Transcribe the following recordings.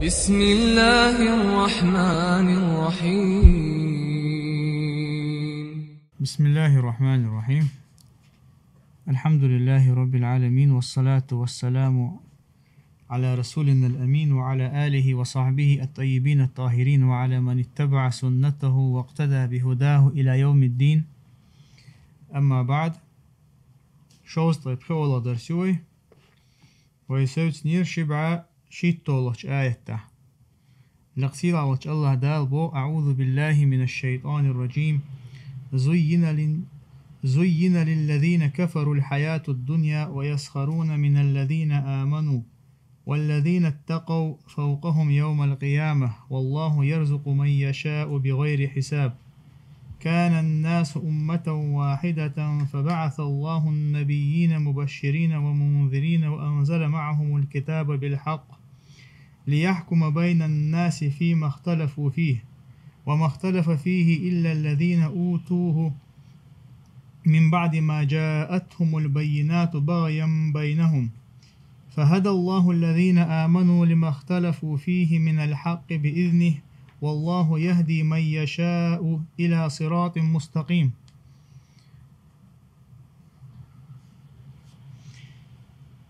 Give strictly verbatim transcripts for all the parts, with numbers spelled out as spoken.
بسم الله الرحمن الرحيم. بسم الله الرحمن الرحيم. الحمد لله رب العالمين، والصلاة والسلام على رسولنا الأمين وعلى آله وصحبه الطيبين الطاهرين وعلى من اتبع سنته واقتدى بهداه إلى يوم الدين. أما بعد. ШолгӀа пхиъ вола дарс ю вай. Вай севцнера ши бӀаь шийтталагӀча аятах. Лекха сийлахьча АллахӀ Дала боху: أعوذ بالله من الشيطان الرجيم. زين لل-، زين للذين كفروا الحياة الدنيا ويسخرون من الذين آمنوا والذين اتقوا فوقهم يوم القيامة والله يرزق من يشاء بغير حساب. كان الناس أمة واحدة فبعث الله النبيين مبشرين ومنذرين وأنزل معهم الكتاب بالحق ليحكم بين الناس فيما اختلفوا فيه وما اختلف فيه إلا الذين أوتوه من بعد ما جاءتهم البينات بغيا بينهم فهدى الله الذين آمنوا لما اختلفوا فيه من الحق بإذنه والله يهدي من يشاء إلى صراط مستقيم.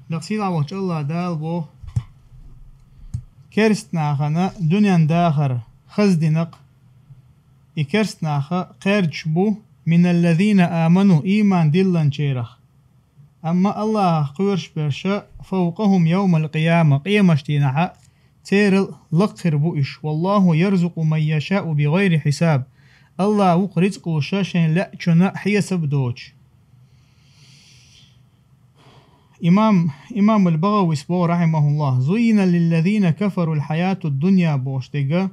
Лекха сийлахьча АллахӀ Дала боху: керста нахана дуьненан дахар хаза дина-кх. И керста нах кхердаш бу من الذين آمنوا, ийман диллинчарах. Амма АллахӀах кхоьруш берш فوقهم يوم القيامة, къематдийнахь церал лакха хир бу уьш. والله يرزق من يشاء بغير حساب. АллахӀ ву-кх рицкъ луш шайна лаьачунна хьесап доцуш. Имам, имам аль-БагӀавис боху, рахьимахуллахӀ: زين للذين كفروا الحياة الدنيا бохуш дерг,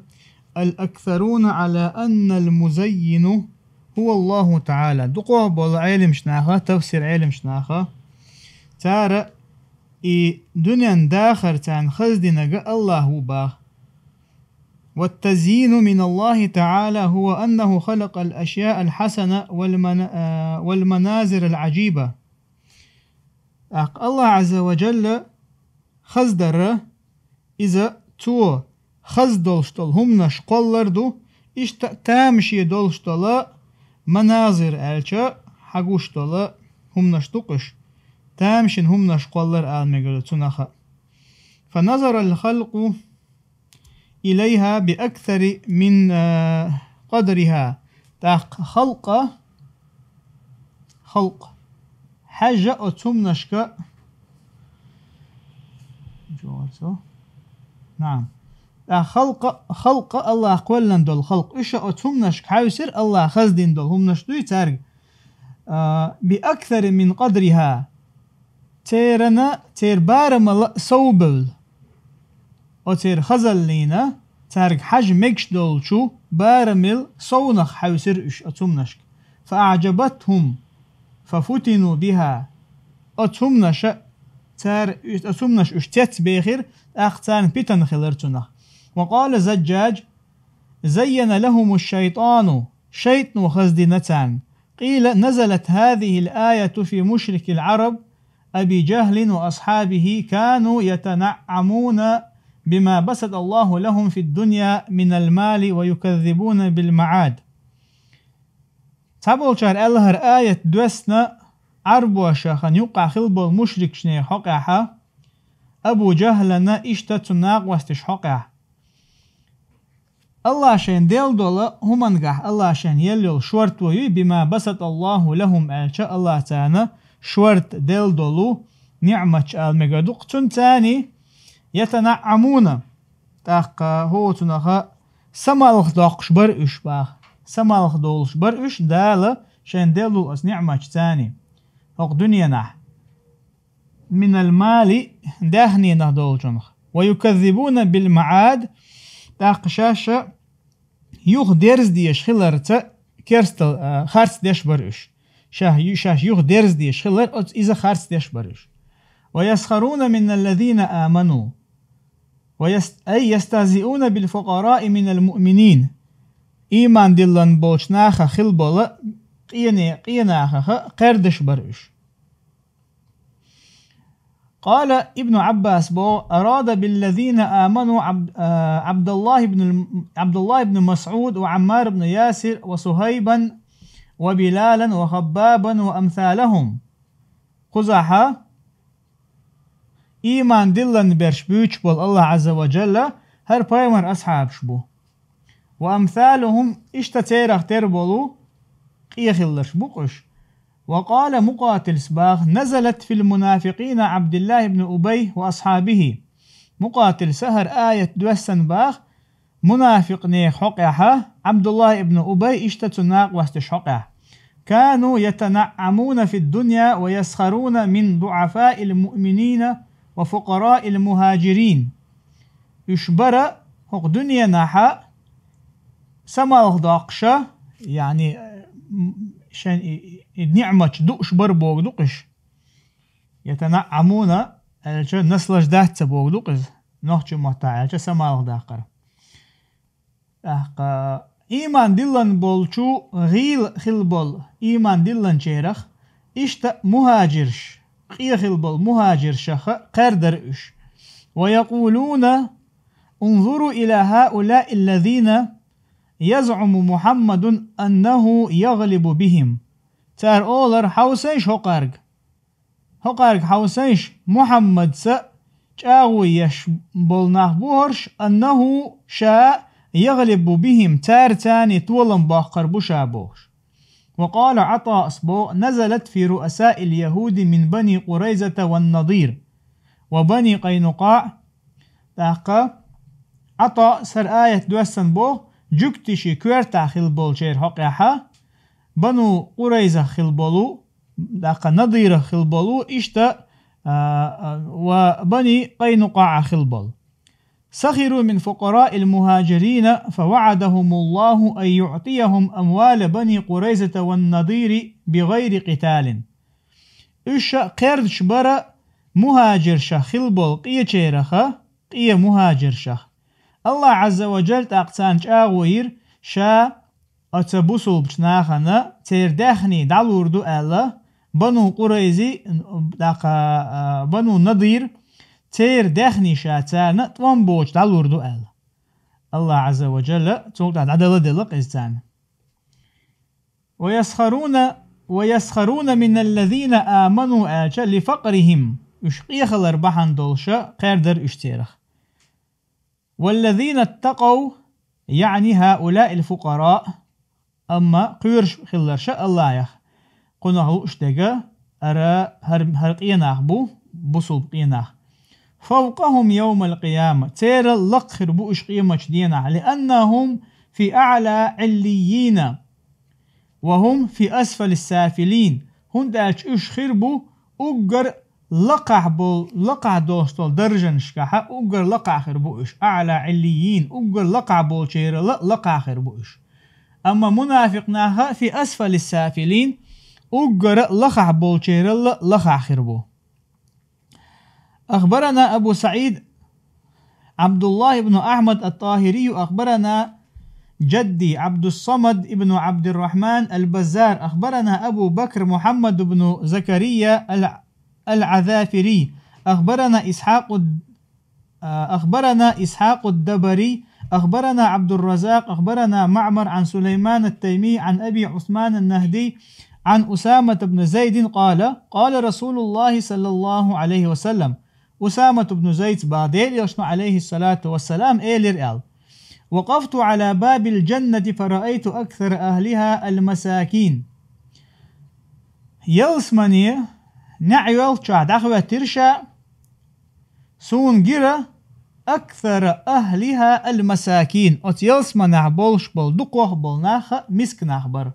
الأكثرون على أن المزين هو الله تعالى. Дукхох болу Ӏеламнаха, тафсир Ӏеламнаха, цара и дуьненан дахар царна хаза динарг АллахӀ ву баха. والتزيين من الله تعالى هو أنه خلق الأشياء الحسنة والمن-، آ, والمناظر العجيبة. ТӀаккха АллахӀ Ӏазза ва Джалла хаза дар, иза Цо хаза долуш долу хӀуманаш кхоллар ду, иштта тамаше долуш долу, маназир аьлча, хьагуш долу хӀуманаш ду-кх уьш. Тамашийна хӀуманаш кхоллар ала мегар ду цунах. فنظر الخلق إليها بأكثر من، آ، قدرها. ТӀаккха халкъа, халкъ, хьаьжжа оцу хӀуманашка, наам. ТӀаккха халкъа, халкъа, АллахӀа кхоьллина долу халкъ. Уьш оцу хӀуманашка хьаьвсира, АллахӀа хаза дина долу хӀуманаш дуй цаьрга. А, بأكثر من قدرها. Церан, церан барамал а совбевлла. Оцеран хазаллина, цаьрга хьажа мегаш долчу барамал совнах хьаьвсира уьш оцу хӀуманашка. فأعجبتهم ففتنوا بها. Оцу хӀуманаша цара, оцу хӀуманаша уьш цецбехира, тӀаккха царна питана хилира цунах. وقال الزجاج: زين لهم الشيطان. ШайтӀано хаза дина царна. قيل: نزلت هذه الآية في مشرك العرب أبي جهل وأصحابه، كانوا يتنعمون بما بسط الله لهم في الدنيا من المال ويكذبون بالمعاد. Цхьаболчара аьлла, хӀара аят доьссина Ӏарбошна юкъахь хилла болу мушрикашна хьокъехь, Абу Джахьлана иштта цу накъосташ хьокъехь. АллахӀа шайна делла долу хӀумангахь АллахӀа шайна елла йолу шорто юй, بما بسط الله لهم аьлча, АллахӀа царна шорта делла долу ниӀматаш ала мегар ду-кх цунна царна, يتنعمون. ТӀаккха хӀокху цунах самалха доккхуш бара уьш баха. Самалха долуш бара уьш Дала шайна делла долу оцу ниӀматаш царна хӀокху дуьненахь. من المال, даьхненах долчунах. ويكذبون بالمعاد, тӀаккха шаьш юха дерза дезаш хиларца керстал, а, харц деш бара уьш. Ша ю-, шаьш юха дерза дезаш хилар, оцу иза харц деш бара уьш. ويسخرون من الذين آمنوا. ويس-، أي يستهزئون بالفقراء من المؤمنين. Ийман диллина болчу нахах хилла болу къене-, къен нахах кхердаш бара уьш. قال ابن عباس بو: أراد بالذين آمنوا عبد، آه، عبد الله بن الم-، عبد الله بن مسعود وعمار بن ياسر وصهيبا وبلالا وخبابا وأمثالهم. Кхузахьа ийман диллан берш буьйцуш болу Аллах Ӏазза ва Джалла хӀара пайхамар асхьабаш бу. وأمثالهم, иштта церах тера болу къе хилларш бу-кх уьш. وقال مقاتل, баха: نزلت في المنافقين عبد الله بن أبي وأصحابه. Мукъатил, хӀара аят доьссина баха мунафикъ нехан хьокъехьа, Ӏабдуллах ибн Убай, иштта цу накъосташа хьокъехь: كانوا يتنعمون في الدنيا ويسخرون من ضعفاء المؤمنين وفقراء المهاجرين. Уьш бара хӀокху дуьненахьа самалха доккхуша, яъни, м, шайн и, и, и ниӀматаш дууш бара бохург ду-кх уьш. يتنعمون аьлча, наслаждаться бохург ду-кх иза, нохчийн маттахь аьлча, самалха даккхар. ТӀаккха ийман диллина болчу гӀийла хилла болу ийман диллинчарах, иштта мухӀажирш, къе хилла болу мухӀажиршах кхаьрдара уьш. ويقولون: انظروا إلى هؤلاء الذين يزعم محمد أنه يغلب بهم. Цара олар: хьовсийша хӀокхаьрга. ХӀокхаьрга хьовсийша, Мухьаммадца чӀагӀо еш болу нах бу хӀорш, أنه, ша, يغلب بهم, цаьрца толам боккхур бу ша бохуш. وقال عطاء, боху: نزلت في رؤساء اليهود من بني قريظة والنضير وبني قينقاع. ТӀаккха ӀатаӀ хӀара аят доьссина боху, жуьгтийн коьртехь хилла болчеран хьокъехьа, Бану Къурайзах хилла болу, тӀаккха Надирах хилла болу, иштта, а, а, ва Бани Къайнукъаъах хилла болу. سخروا من فقراء المهاجرين فوعدهم الله أن يعطيهم أموال بني قريظة والنضير بغير قتال. Уьш кхердаш бара мухӀажиршах хилла болу къечераха, къе мухӀажиршах. Аллах Ӏазза ва Джалла тӀаккха царна чӀагӀо йира, ша оцу бусулбачу нахана церан даьхни дӀалур ду аьлла, Бану Къурайзи, тӀаккха, а, Бану Надир, церан даьхни ша царна тӀом боцуш дӀалур ду аьлла. Аллах Ӏазза ва Джалла цул тӀаьхьа дӀадала делла-кх иза царна. ويسخرون، ويسخرون من الذين آمنوا аьлча, لفقرهم, уьш къехалар бахьана долуша кхаьрдара уьш церах. والذين اتقوا، يعني هؤلاء الفقراء, амма кхоьруш хилларша Аллахьах, кхунах лууш дерг ара хӀара, хӀара къенах бу, бусулба къенах. فوقهم يوم القيامة, церал лакха хир бу уьш къематчу денахь, لأنهم في أعلى عليين وهم في أسفل السافلين, хӀунда аьлча уьш хир бу уггар лакхахь бол-, лакхахь долуш долу даржанашкахьа уггар лакхахь хир бу уьш, أعلى عليين, уггар лакхахь болчералла лакхахь хир бу уьш. Амма мунафикъ наха في أسفل السافلين, уггара лахахь болчералла лахахь хир бу. أخبرنا أبو سعيد عبد الله بن أحمد الطاهري، أخبرنا جدي عبد الصمد بن عبد الرحمن البزار، أخبرنا أبو بكر محمد بن زكريا الع-، العذافري، أخبرنا إسحاق الد-، آه، أخبرنا إسحاق الدبري، أخبرنا عبد الرزاق، أخبرنا معمر عن سليمان التيمي عن أبي عثمان النهدي عن أسامة بن زيد قال: قال رسول الله صلى الله عليه وسلم, Усамат ибн Зайд баха, Делан Элчано, عليه الصلاة والسلام, элира аьлла: وقفت على باب الجنة فرأيت أكثر أهلها المساكين. Ялсамане неӀ йолчохь дӀахӀоьттира ша, суна гира أكثر أهلها المساكين, оцу ялсаманехь болуш болу дукхох болу нах миска нах бара.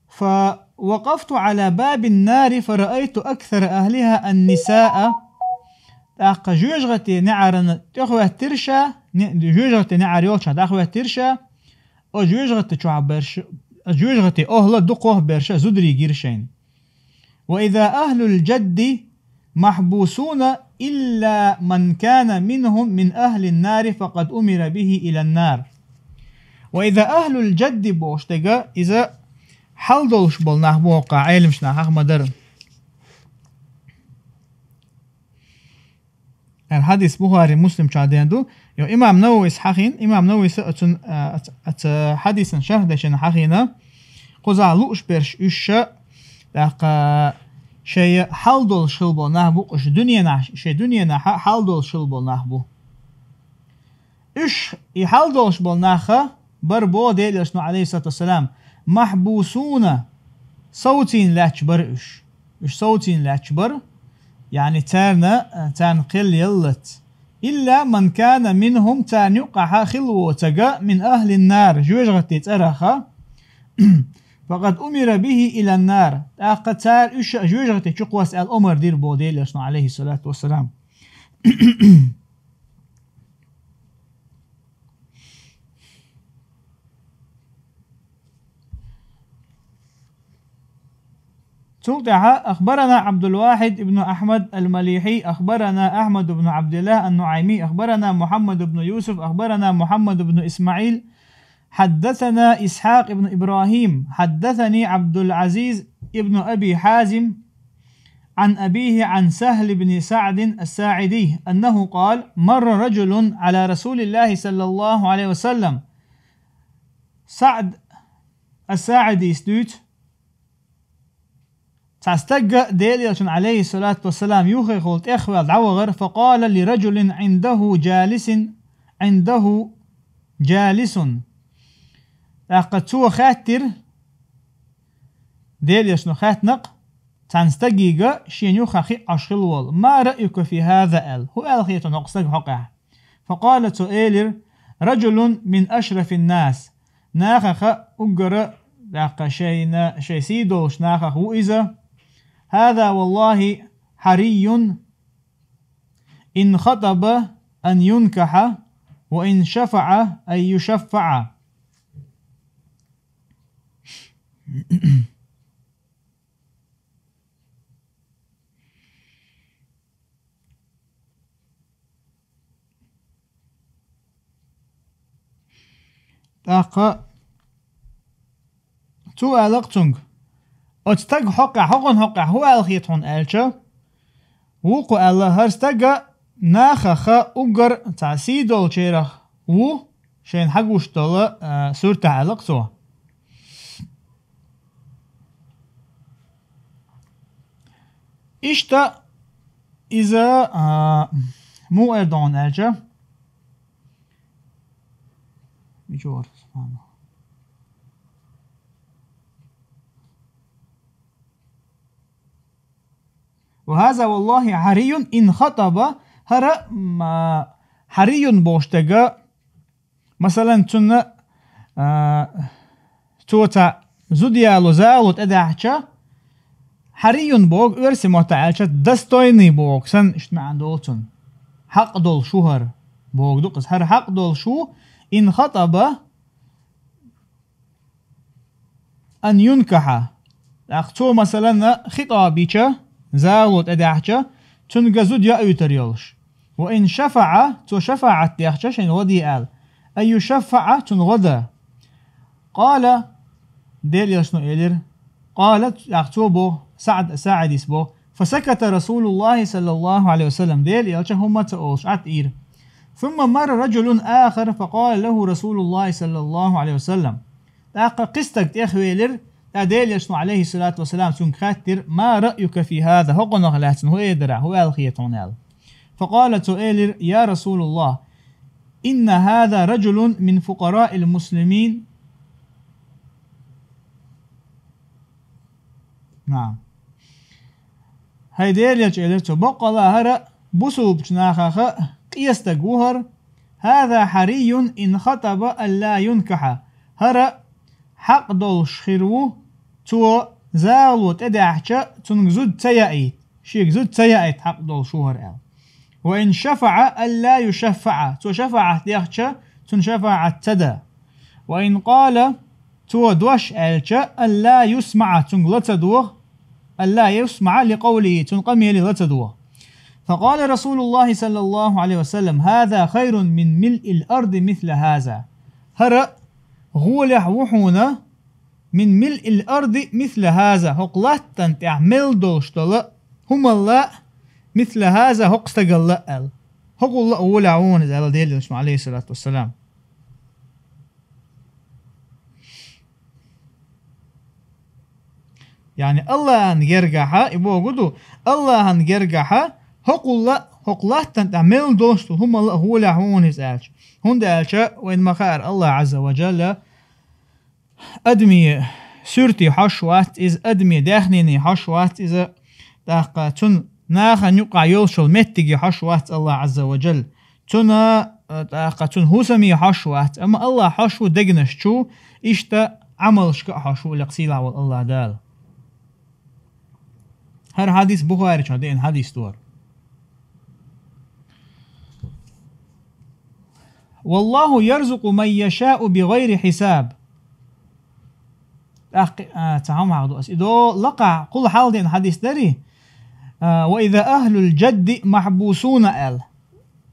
فوقفت على باب النار فرأيت أكثر أهلها النساء. ТӀаккха жоьжахатин неӀарна тӀехӀоьттира ша, не-, жоьжахатин неӀар йолчохь дӀахӀоьттира ша, оцу жоьжахати чохь берш, оцу жоьжахатин охӀла дукхох берш зударий гира шайна. وإذا أهل الجد محبوسون إلا من كان منهم من أهل النار فقد أمر به إلى النار. وإذا أهل الجد бохуш дерг, иза хьал долуш болу нах боху-кх, Ӏеламчу нахах ма-дарра. ХӀара хьадис Бухари, Муслим чӀоагӀдена ду. Йо, имам Нававис хьахийна, имам Нававис оцун, а, оц-, оц-, хьадисан шарх дечун хьахийна, кхузахь лууш берш уьш ша, тӀаккха шайн хьал долуш хилла болу нах бу, уьш дуьненахь, шайн дуьненахь хьал долуш хилла болу нах бу. Уьш, и хьал долуш болу наха бара боху Делан Элчано, алейхиссалату вассалам, махьбусуна, совцийна лаьтташ бара уьш. Уьш совцийна лаьтташ бара, яъни царна, царна кхел яллалц. Илла ман кана минхум, царна юккъахьа хилла воцург, мин ахлин нар, жоьжахатин цӀераха, факъад умира бихи илан нар, тӀаккха цара уьш жоьжахати чу кхосса аьлла омар дира боху Делан Элчано, алейхиссалату вассалам. Цул тӀаьхьа: أخبرنا عبد الواحد بن أحمد المليحي، أخبرنا أحمد بن عبد الله النعيمي، أخبرنا محمد بن يوسف، أخبرنا محمد بن إسماعيل، حدثنا إسحاق بن إبراهيم، حدثني عبد العزيز بن أبي حازم عن أبيه عن سهل بن سعد الساعدي أنه قال: مر رجل على رسول الله صلى الله عليه وسلم. СаӀд ас-СаӀидис дуьйцу: цхьа стаг Делан Элчанна, алейхиссалату вассалам, юххехула тӀехваьлла дӀавахара, فقال لرجل عنده جالس، عنده جالس. ТӀаккха цо хаьттира, Делан Элчано хаьттина-кх цхьана стаге, шена юххехь хиъна Ӏаш хилла волу: ما رأيك في هذا؟ аьлла. ХӀун аьлла хета хьуна хӀокху стага хьокъехь? فقال, цо элира: رجل من أشرف الناس. Нахах уггара, тӀаккха шайна, шайн сий долуш нахах ву иза. هذا والله حري إن خطب أن ينكح وإن شفع أن يشفع. ТӀаккха цо аьлла-кх цуьнга: «Оцу стага хьокъехь, хӀокхуьнан хьокъехь хӀун аьлла хета хьуна?» аьлча, вукхо аьлла: «ХӀара стага нахах уггар цхьа сий долчарах ву, шайна хьагуш долу, а, суьртахь», аьлла-кх цо. Иштта иза, а, муха эр ду хьуна аьлча, мича вара, субханалла. وهذا والله حري إن خطب, хӀара, м, а, хьарийюн бохуш дерг, масалан, цунна, а, цо цхьа зуда яло, загӀало тӀедаьхьча, хьарийюн боху, оьрсийн маттахь аьлча, достойный боху санна, иштта маьӀна долу цунна. Хьакъ долуш ву хӀара боху ду-кх иза. ХӀара хьакъ долуш ву, إن خطب, أن ينكح. ТӀаккха цо, масалан, хитӀаб йича, загӀало тӀедаьхьча, цуьнга зуда яуьйтур йолуш. وإن شفع, цо шафаӀат дехча, шайна гӀо де аьлла. أن يشفع, цунна гӀо дан. قال, Делан Элчано элира. قال, тӀаккха цо боху, СаӀд ас-СаӀидис боху: فسكت رسول الله صلى الله عليه وسلم, Делан Элчано хӀумма а ца олуш, Ӏад ийра. ثم مر رجل آخر فقال له رسول الله صلى الله عليه وسلم. ТӀаккха кхин стаг тӀехвелира, тӀаккха Делан Элчано, алейхиссалату вассалам, цуьнга хаьттира: ما رأيك في هذا, хӀокхунах лаьцна хӀун эр дара, хӀун аьлла хета хьуна аьлла. فقال, цо элира: يا رسول الله، إن هذا رجل من فقراء المسلمين. نعم. ХӀай Делан Элча, элира цо, баккъалла хӀара бусулбачу нахах къен стаг ву хӀара, هذا حري إن خطب ألا ينكح, хӀара хьакъ долуш хир ву, цо загӀало тӀедаьхьча, цуьнга зуда ца яийта, шега зуда ца яийта хьакъ долуш ву хӀара аьлла. وإن شفع ألا يشفع, цо шафаӀат дехча, цунна шафаӀат ца дан. وإن قال, цо дош аьлча, ألا يسمع, цуьнга ла ца догӀа, ألا يسمع لقوله, цуьнан къамеле ла ца догӀа. فقال رسول الله صلى الله عليه وسلم: هذا خير من ملء الأرض مثل هذا. ХӀара гӀолехь ву хьуна, من ملء الأرض مثل هذا, хӀокху латтана тӀехь мел долуш долу хӀуманал а, مثل هذا, хӀокху стагал а аьлла. хӀокхул а гӀолехь ву хьуна иза, аьлла Делан Элчано, Ӏалайхиссалату вассалам. Яъни Аллахьан гергахьа, и бохург ду, Аллахьан гергахьа хӀокхул а, хӀокху латтана тӀехь мел долуш долу хӀуманал а гӀолехь ву хьуна иза аьлча. ХӀунда аьлча вайна ма-хаъара, Аллахь Ӏазза ва Джалла адамийн суьрте хьожуш вац иза, адамийн даьхнене хьожуш вац иза, тӀаккха цуьнан нахана юккъехь йолуш йолу меттиге хьожуш вац Аллахь Ӏазза ва Джалла. Цуьнан, а, тӀаккха цуьнан хӀусаме хьожуш вац, амма Аллахь хьожуш ву дегнаш чу, иштта Ӏамалшка а хьожуш ву, лекха сийлахь волу Аллахь Дала. ХӀара хьадис Бухари чохь деана хьадис ду хӀара. «Валлаху ярзукъу ман яшаъу бигъайри хьисаб». ТӀаккха, а, цхьа хӀума хьахду ас. И до лакхахь кхул хьалха деана хьадис дарий? А, «Ва иза ахлул джадди махьбусуна», аьлла.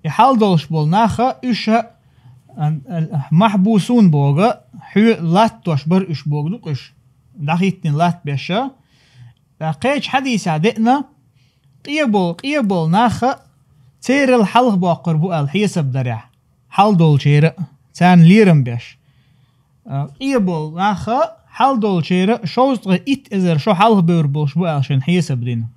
И хьал долуш болу нах, уьш, а, а, махьбусун боху, хьоь латтош бара уьш боху ду-кх уьш. ДӀахӀиттина латтабеш. Ткъа кхечу хьадисехь деана, къе болу, къе болу нах церал хьалха боккхур бу аьлла хьесап дарехь, хьал долчеран а, царна лерам беш. А, къе болу нах хьал долчеран а шовзткъе итт эзар шо хьалха бевр болуш бу аьлла шайна хьесап дина.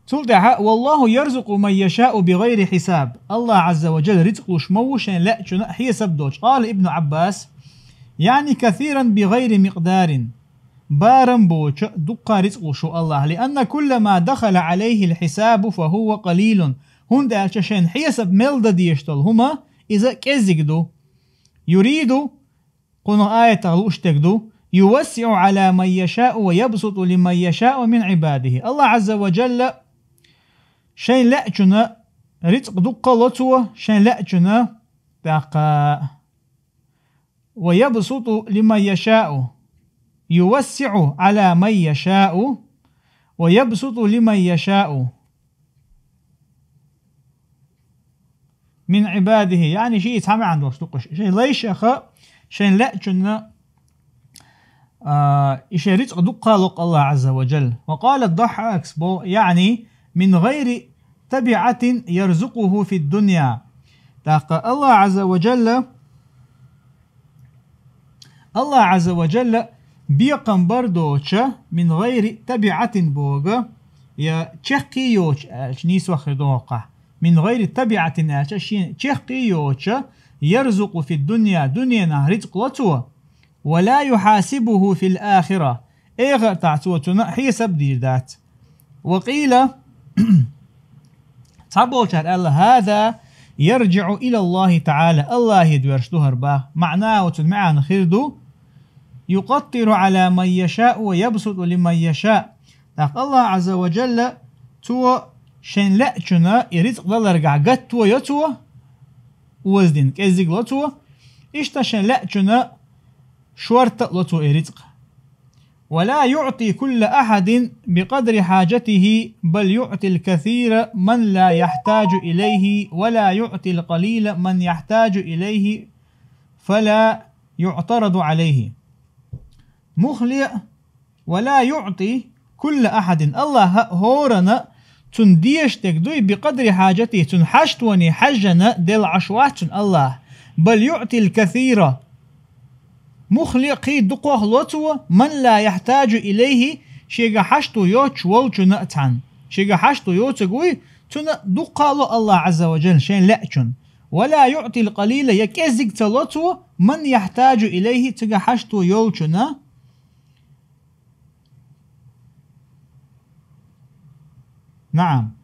Цул тӀаьхьа: «Валлаху ярзукъу ман яшаъу бигъайри хьисаб». Аллахь Ӏазза ва Джалла рицкъ луш ма ву шайн лаьачунна хьесап доцуш. Къала Ибну Ӏаббас: «Яъни касиран бигъайри микъдарин». Барам боцуш дуккха рицкъ луш ву Аллахь. «Лианна кулла ма дахала Ӏалайхил хьисабу фа хӀува къалилун». ХӀунда аьлча шайна хьесап мел дан дезаш долу хӀума, иза кӀеззиг ду. Юриду, кхунах аятах лууш дерг ду: «Ювассиъу Ӏала ман яшаъу ва ябсуту лиман яшаъу мин Ӏибадихи». Аллахь Ӏазза ва Джалла шайн лаьачунна рицкъ дуккха а ло Цо, шайн лаьачунна, тӀаккха: «Ва ябсуту лиман яшаъу». «Ювассиъу Ӏала ман яшаъу ва ябсуту лиман яшаъу мин Ӏибадихи», яъни ши цхьа маьӀна долуш ду-кх уьш. Шайн лайшаха, шайн лаьачунна, а, и шайн рицкъ дуккха а ло-кх Аллахь Ӏазза ва Джалла. Ва къала Даххьакс бо, яъни: «Мин гъайри табиъатин ярзукъуху фид дунья». ТӀаккха Аллахь Ӏазза ва Джалла Аллахь Ӏазза ва Джалла бекхам бар доцуш, мин гъайри табиъатин боху, я чаккхе йоцуш аьлча, нийсо хир ду хӀокхахь. Мин гъайри табиъатин аьлча, шена чаккхе йоцуш, ярзукъу фид дунья, дуьненахь рицкъ ло Цо, ва ла юхьасибуху фил ахира, эхартахь Цо цунна хьесап дийр дац. Ва къийла, цхьаболчара аьлла: «ХӀаза ярджиъу илаллахи таӀала», Аллахье доьрзуш ду хӀара боху. МаӀна, оцун маьӀна хир ду: «Юкъаттиру Ӏала ман яшаъу ва ябсуту лиман яшаъ». ТӀаккха Аллахь Ӏазза ва Джалла, Цо шайн лаьачунна и рицкъ даларгахь гатто йо Цо, озадина, кӀеззиг ло Цо, иштта шайн лаьачунна шорта а ло Цо и рицкъ. «Ва ла юъти кулла ахьадин бикъадри хьаджатихи, бал юътил касира ман ла яхьтаджу илайхи, ва ла юътил къалила ман яхьтаджу илайхи, фа ла юътараду Ӏалайхи». Мухле а: «Ва ла юъти кулла ахьадин». Аллахь хӀоранна цунна дезаш дерг дуй, бикъадри хьаджатихи, цуьнан хьаштоне хьаьжжина делла Ӏаш вац цунна Аллахь. «Бал юътил касира». Мухле а, кхин дукхох а ло Цо, «ман ла яхьтаджу илайхи», шега хьашто йоцуш волчунна а цхьаьна. Шега хьашто йоцург вуй, цунна дуккха а ло Аллахь Ӏазза ва Джалла шайн лаьачунна. «Ва ла юътил къалила», я кӀеззиг ца ло Цо, «ман яхьтаджу илайхи», цигахь хьашто йолчунна. НаӀам.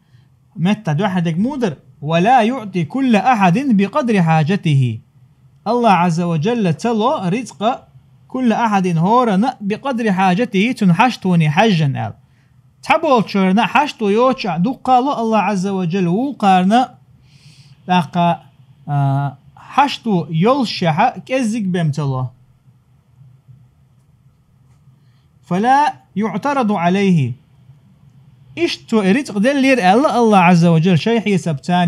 Метта дуьхьа дерг мудар: «Ва ла юъти кулла ахьадин бикъадри хьаджатихи». Аллахь Ӏазза ва Джалла ца ло рицкъа кулла ахьадин, хӀоранна, бикъадри хьаджатихи, цуьнан хьаштоне хьаьжжина аьлла. Цхьаболчарна хьашто йоцуш а дуккха а ло Аллахь Ӏазза ва Джалла, вукхарна тӀаккха, а, хьашто йолушшехь а кӀеззиг бен ца ло. «Фа ла юътараду Ӏалайхи». Иштта Цо и рицкъ деллера аьлла Аллахь Ӏазза ва Джалла шайн хьесапца.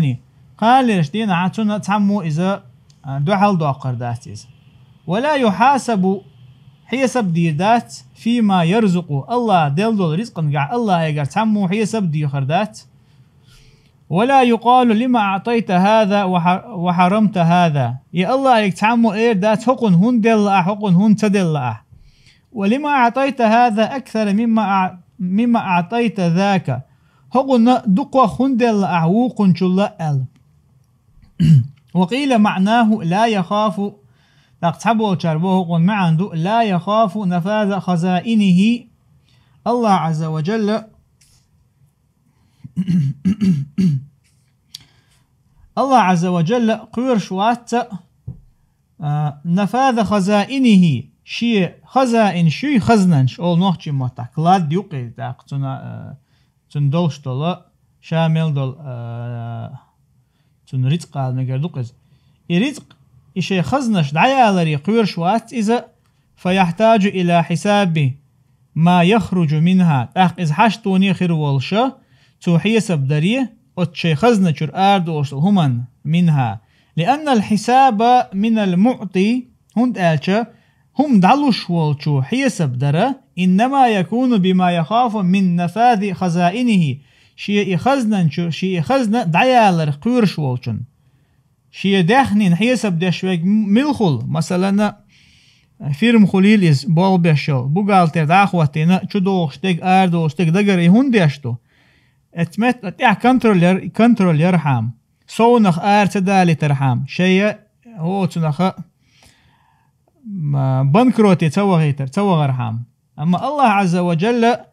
Кхана лерчу дийнахь цунна цхьаммо иза, а, дуьхьал доккхур дац иза. «Ва ла юхьасабу», хьесап дийр дац, «фима ярзукъу», Аллахь делла долу рицкъангахь Аллахьегара цхьаммо хьесап дехар дац. ولا يقال لم أعطيت هذا وح-، وحرمت هذا. И Аллахьига цхьаммо эр дац: «ХӀокхунна хӀунда делла ахь, хӀокхунна хӀунда ца делла ахь?» «ولم أعطيت هذا أكثر مما أع-، مما أعطيت ذاك». «ХӀокхунна дукхагӀа хӀунда делла ахь вукхунчул?» аьлла. وقيل معناه لا يخاف. ТӀаккха цхьаболчар боху, хӀокхун маьӀна ду: لا يخاف نفاذ خزائنه. Аллахь Ӏазза ва Джалла Аллахь Ӏазза ва Джалла кхоьруш вац, а, نفاذ خزائنه, шен хазаин, шуй хазнанаш, олу нохчийн маттахь, клад юкъе, тӀаккха цуьнан, а, цуьнан долуш долу, ша мел долу, а, цуьнан рицкъ ала мегар ду-кх иза. И рицкъ, и шен хазнаш дӀаяларе кхоьруш вац иза, فيحتاج إلى حساب ما يخرج منها. ТӀаккха иза хьаштоне хир волуша, цо хьесап даре, оцу шайн хазначуьра арадолуш долу хӀуманна, منها. لأن الحساب من المعطي, хӀунда аьлча хӀума дӀалуш волчо хьесап дара, إنما يكون بما يخاف من نفاذ خزائنه, шен и хазначуьра, шен и хазна дӀаялар кхоьруш волчун. Шен даьхнина хьесап деш верг м-, мила хуьлу? Масалана, фирма хуьлийла иза, болх беш йолу, бухгалтер дӀа а хӀоттийна, чу догӀуш дерг, арадолуш дерг дагара и хӀунда деш ду? Эцу метта тӀехь контроль яр-, контроль ярхьама, совнаха ара ца далийтархьама, шайна оцунаха, м, банкроте ца вахийтар-, ца вахархьама. Амма Аллахь Ӏазза ва Джалла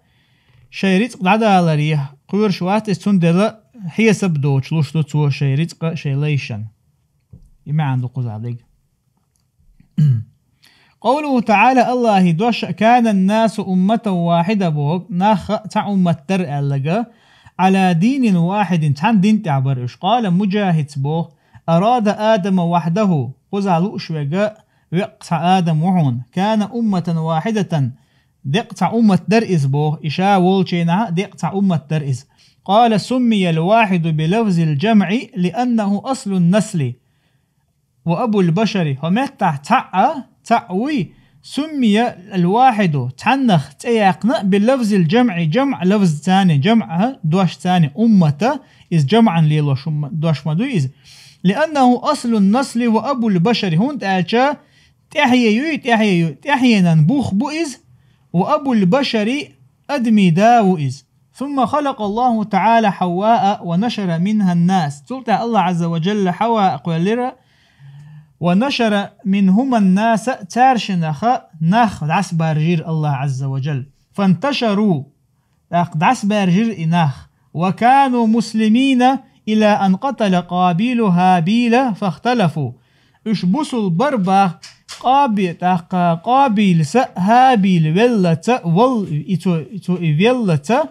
шайн рицкъ дӀадаларе кхоьруш вац иза, цундела хьесап доцуш луш ду цо шайн рицкъа шайн лайшна. И маьӀна ду кхузахь дерг. قوله تعالى, Аллахьан дош: كان الناس أمة واحدة боху, нах цхьа уммат дара аьлларг, على دين واحد, цхьана дин тӀехь бара уьш. قال مجاهد боху: أراد آدم وحده, кхузахь лууш верг веккъа цхьа Адам ву хьуна. كان أمة واحدة, деккъа цхьа уммат дара иза боху, и ша волчийнахь а деккъа цхьа уммат дара иза. قال سمي الواحد بلفظ الجمع لأنه أصل النسل وأبو البشر. ХӀокху меттехь цхьаъ, цхьаъ вуй, سمي الواحد, цхьаннах цӀе яьккхина, بلفظ الجمع, جمع лафзаца, جمع дошца, أمة, иза جمعا лелош хӀума, дош ма дуй иза. لأنه أصل النسل وأبو البشر, хӀунда аьлча тӀаьхье юй, тӀаьхье ю, тӀаьхьенан бух бу иза, وأبو البشر, адамийн да ву иза. ثم خلق الله تعالى حواء ونشر منها الناس. Цул тӀаьхьа Аллахь Ӏазза ва Джалла Хьаваа кхоьллира, ونشر منهما الناس, цаьршиннах нах дӀасабаржийра Аллахь Ӏазза ва Джалла. فانتشروا, тӀаккха дӀасабаьржира и нах. وكانوا مسلمين إلى أن قتل قابيل هابيل فاختلفوا. Уьш бусулба бара боху, Къаби-, тӀаккха Къабилса ХӀабил веллаца, вал-, и цо, и цо и веллаца,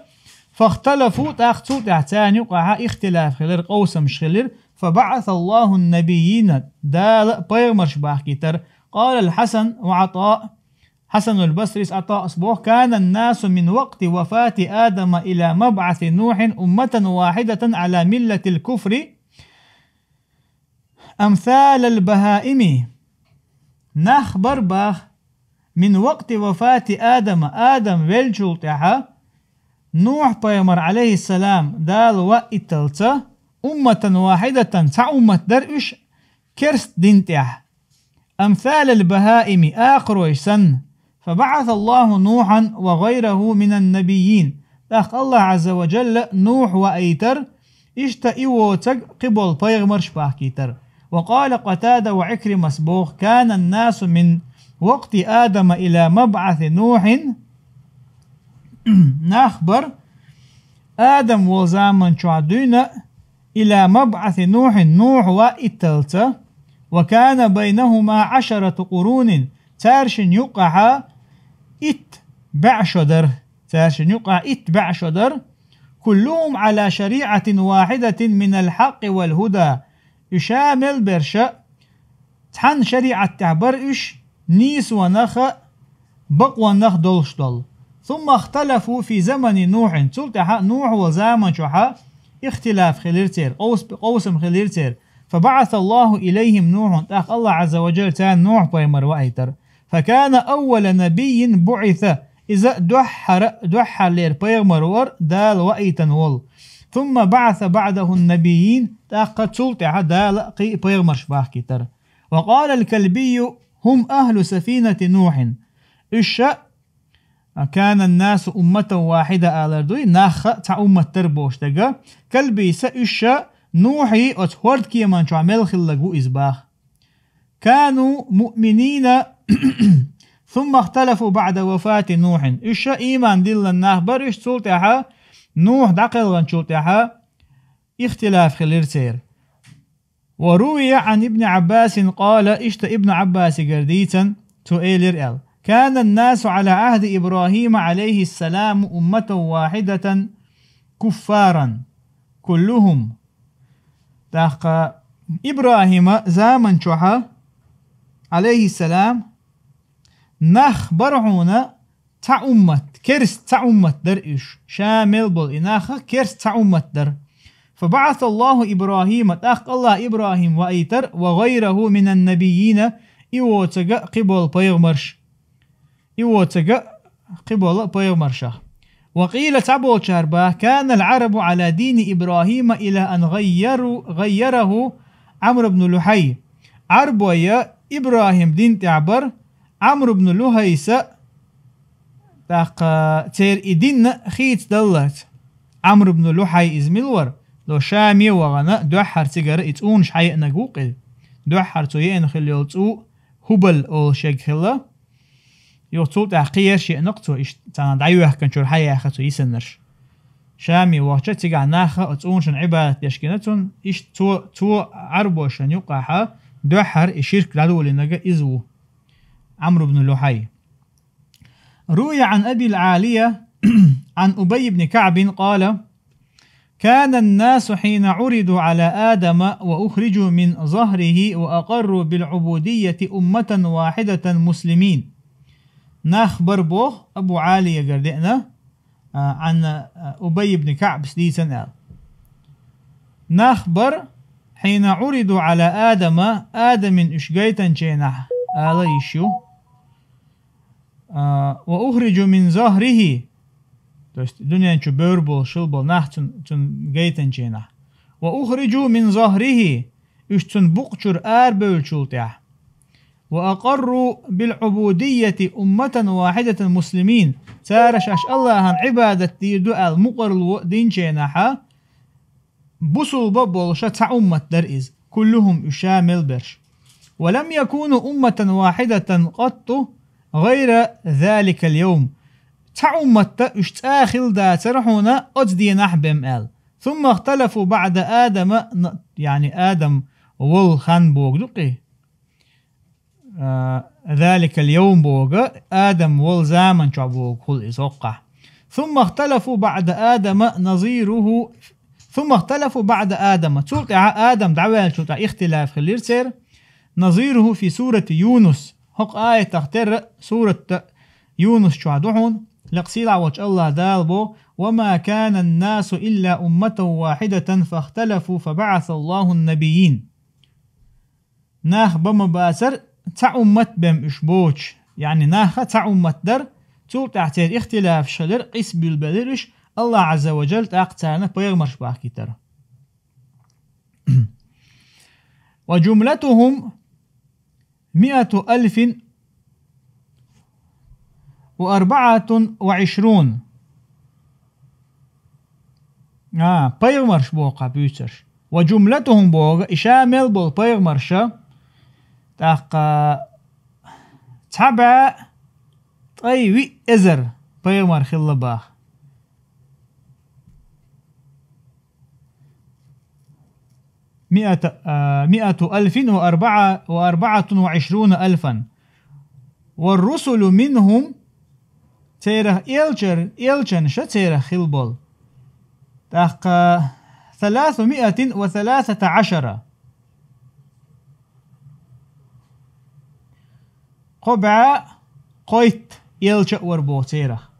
فاختلفوا, тӀаккха цул тӀаьхьа царна юкъахь ихтилаф хилира, къовсамаш хилира, فبعث الله النبيين, Дала пайхамарш бахкийтара. قال الحسن وعطاء, Хьасанул Басрис, ӀатӀаъс боху: كان الناس من وقت وفاة آدم إلى مبعث نوح أمة واحدة على ملة الكفر أمثال البهائم. Нах бара боху, من وقت وفاة آدم, Адам веллачул тӀаьхьа, Нухь-пайхамар, Ӏалайхиссалам, Дала ваийталца, أمة واحدة, цхьа уммат дара уьш керста дин тӀехь. أمثال البهائم, акхарой санна. فبعث الله نوحا وغيره من النبيين. ТӀаккха Аллахь Ӏазза ва Джалла Нухь ваийтара, иштта и воцург кхиболу пайхамарш бахкийтара. وقال قتادة وعكرمة боху: كان الناس من وقت آدم إلى مبعث نوح. Нах бара Адам волу заман чохь дуьйна, إلى مبعث نوح, Нухь ваийталца, وكان بينهما عشرة قرون, цаьршинна юкъахьа итт бӀе шо дара, цаьршинна юкъахь итт бӀе шо дара, كلهم على شريعة واحدة من الحق والهدى. Уьш а мел берш а цхьана шариӀат тӀехь бара уьш, нийсонах а, бакъонах а долуш долу. ثم اختلفوا في زمن نوح. Цул тӀаьхьа Нухь волу заман чохьа ихтилаф хилира церан, къовс-, къовсам хилира церан. فبعث الله إليهم نوحا. ТӀаккха Аллахь Ӏазза ва Джалла царна Нухь-пайхамар ваийтара. فكان أول نبي بعث. Иза дуьххьара, дуьххьарлера пайхамар вара Дала ваийтина волу. ثم بعث بعده النبيين, тӀаккха цул тӀаьхьа Дала кхин а пайхамарш бахкийтар. وقال الكلبي: هم أهل سفينة نوح. Уьш а, كان الناس أمة واحدة алар дуй, нах цхьа уммат дар бохуш дерг. Калбийс а, уьш а Нухьий оцу хӀордкеман чохь мел хилларг ву иза баха. كانوا مؤمنين ثم اختلفوا بعد وفاة نوح. Уьш а ийман диллина нах бара уьш, цул тӀаьхьа Нухь дӀакхелханчул тӀаьхьа ихтилаф хилира церан. وروي عن ابن عباس قال, иштта Ибн Ӏаббасигара дийцина, цо элира аьлла: كان الناس على عهد إبراهيم عليه السلام أمة واحدة كفارا كلهم. ТӀаккха ИбрахӀима заман чохьа, Ӏалайхиссалам, нах бара хьуна цхьа уммат, керста цхьа уммат дара уьш. Ша мел болу и нах а керста цхьа уммат дара. فبعث الله إبراهيم, тӀаккха АллахӀа ИбрахӀим ваийтар, وغيره من النبيين, и воцург а кхин болу пайхамарш. И воцург а кхин болу пайхамаршах. وقيل, цхьаболчара баха: كان العرب على دين إبراهيم إلى أن غيروا، غيره عمرو بن لحي. Ӏарбой ИбрахӀим дин тӀехь бара, Ӏамр ибн Лухьайс а, тӀаккха церан и дин а хийцадаллалц. Ӏамр ибн Лухьай иза мила вара? Цо Шаме вахана, дуьххьара цигара и цӀунаш хьаеанарг ву-кх иза. Дуьххьара цо еана хилла йолу цӀу Хубал олуш ерг хилла. Юха цул тӀаьхьа кхин ерш еана-кх цо, иштта цхьана дӀайоьхканчуьра хьаяьхна цо йисинарш. Шаме вахча, цигахь нах а оцу цӀунашна Ӏибадат деш гина цунна, иштта цо, цо Ӏарбошна юккъехьа дуьххьара и ширк дӀадолийнарг иза ву, Ӏамр ибн Лухьай. روي عن أبي العالية عن أبي بن كعب قال: كان الناس حين عرضوا على آدم وأخرجوا من ظهره وأقروا بالعبودية أمة واحدة مسلمين. Нах бара боху Абу Ӏалиягара деана, а, Ӏан, а, Убай ибн КаӀбас дийцина аьлла. Нах бара, حين عرضوا على آدم, Адамна уьш гайтинчу хенахь, ала йиш ю. А, وأخرجوا من ظهره, то есть дуьнен чу бевр болуш хилла болу нах цун, цун гайтинчу хенахь. وأخرجوا من ظهره, уьш цун букъ чуьра арабевллачул тӀаьхьа. وأقروا بالعبودية أمة واحدة مسلمين. Цара шаьш АллахӀан Ӏибадат дийр ду аьлла мукъарло динчу хенахьа, бусулба болуша цхьа уммат дара иза, كلهم, уьш ша мел берш. ولم يكونوا أمة واحدة قط غير ذلك اليوم. Цхьа уммат а уьш цкъа а хилла дацара хьуна оцу денахь бен аьлла. ثم اختلفوا بعد آدم, н-, яъни Адам волу хан богу ду-кх и. А, ذلك اليوم богу, Адам волу заман чохь богу хуьлу иза хӀоккхахь. ثم اختلفوا بعد آدم نظيره، ثم اختلفوا بعد آدم. Цул тӀаьхьа Адам дӀаваьллачул тӀаьхьа ихтилаф хилира церан. نظيره في سورة يونس. ХӀокху аятах терра сурат Юнус чохь ду хьуна. Лекха сийлахь волчу АллахӀ Дала боху: وما كان الناس إلا أمة واحدة فاختلفوا فبعث الله النبيين. Нах бан ма бацара, цхьа уммат бен уьш боцуш, яъни нах а цхьа уммат дара, цул тӀаьхьа церан ихтилафаш хилира, къийса буьйлабелира уьш, АллахӀ Ӏазза ва Джалла тӀаккха царна пайхамарш бахкийтара. وجملتهم مائة ألف وأربعة وعشرون. А, пайхамарш боху-кх буьйцурш. وجملتهم боху, и ша мел болу пайхамарша, тӀаккха цхьа бӀе ткъе виъ эзар пайхамар хилла баха. مائة، а, مائة ألف وأربعة، وأربعة وعشرون ألفا. والرسل منهم, церах элчар-, элчанаш а церах хилла болу. ТӀаккха ثلاثمائة وثلاثة عشر. Кхо бӀе кхойтта элча а вара боху церах.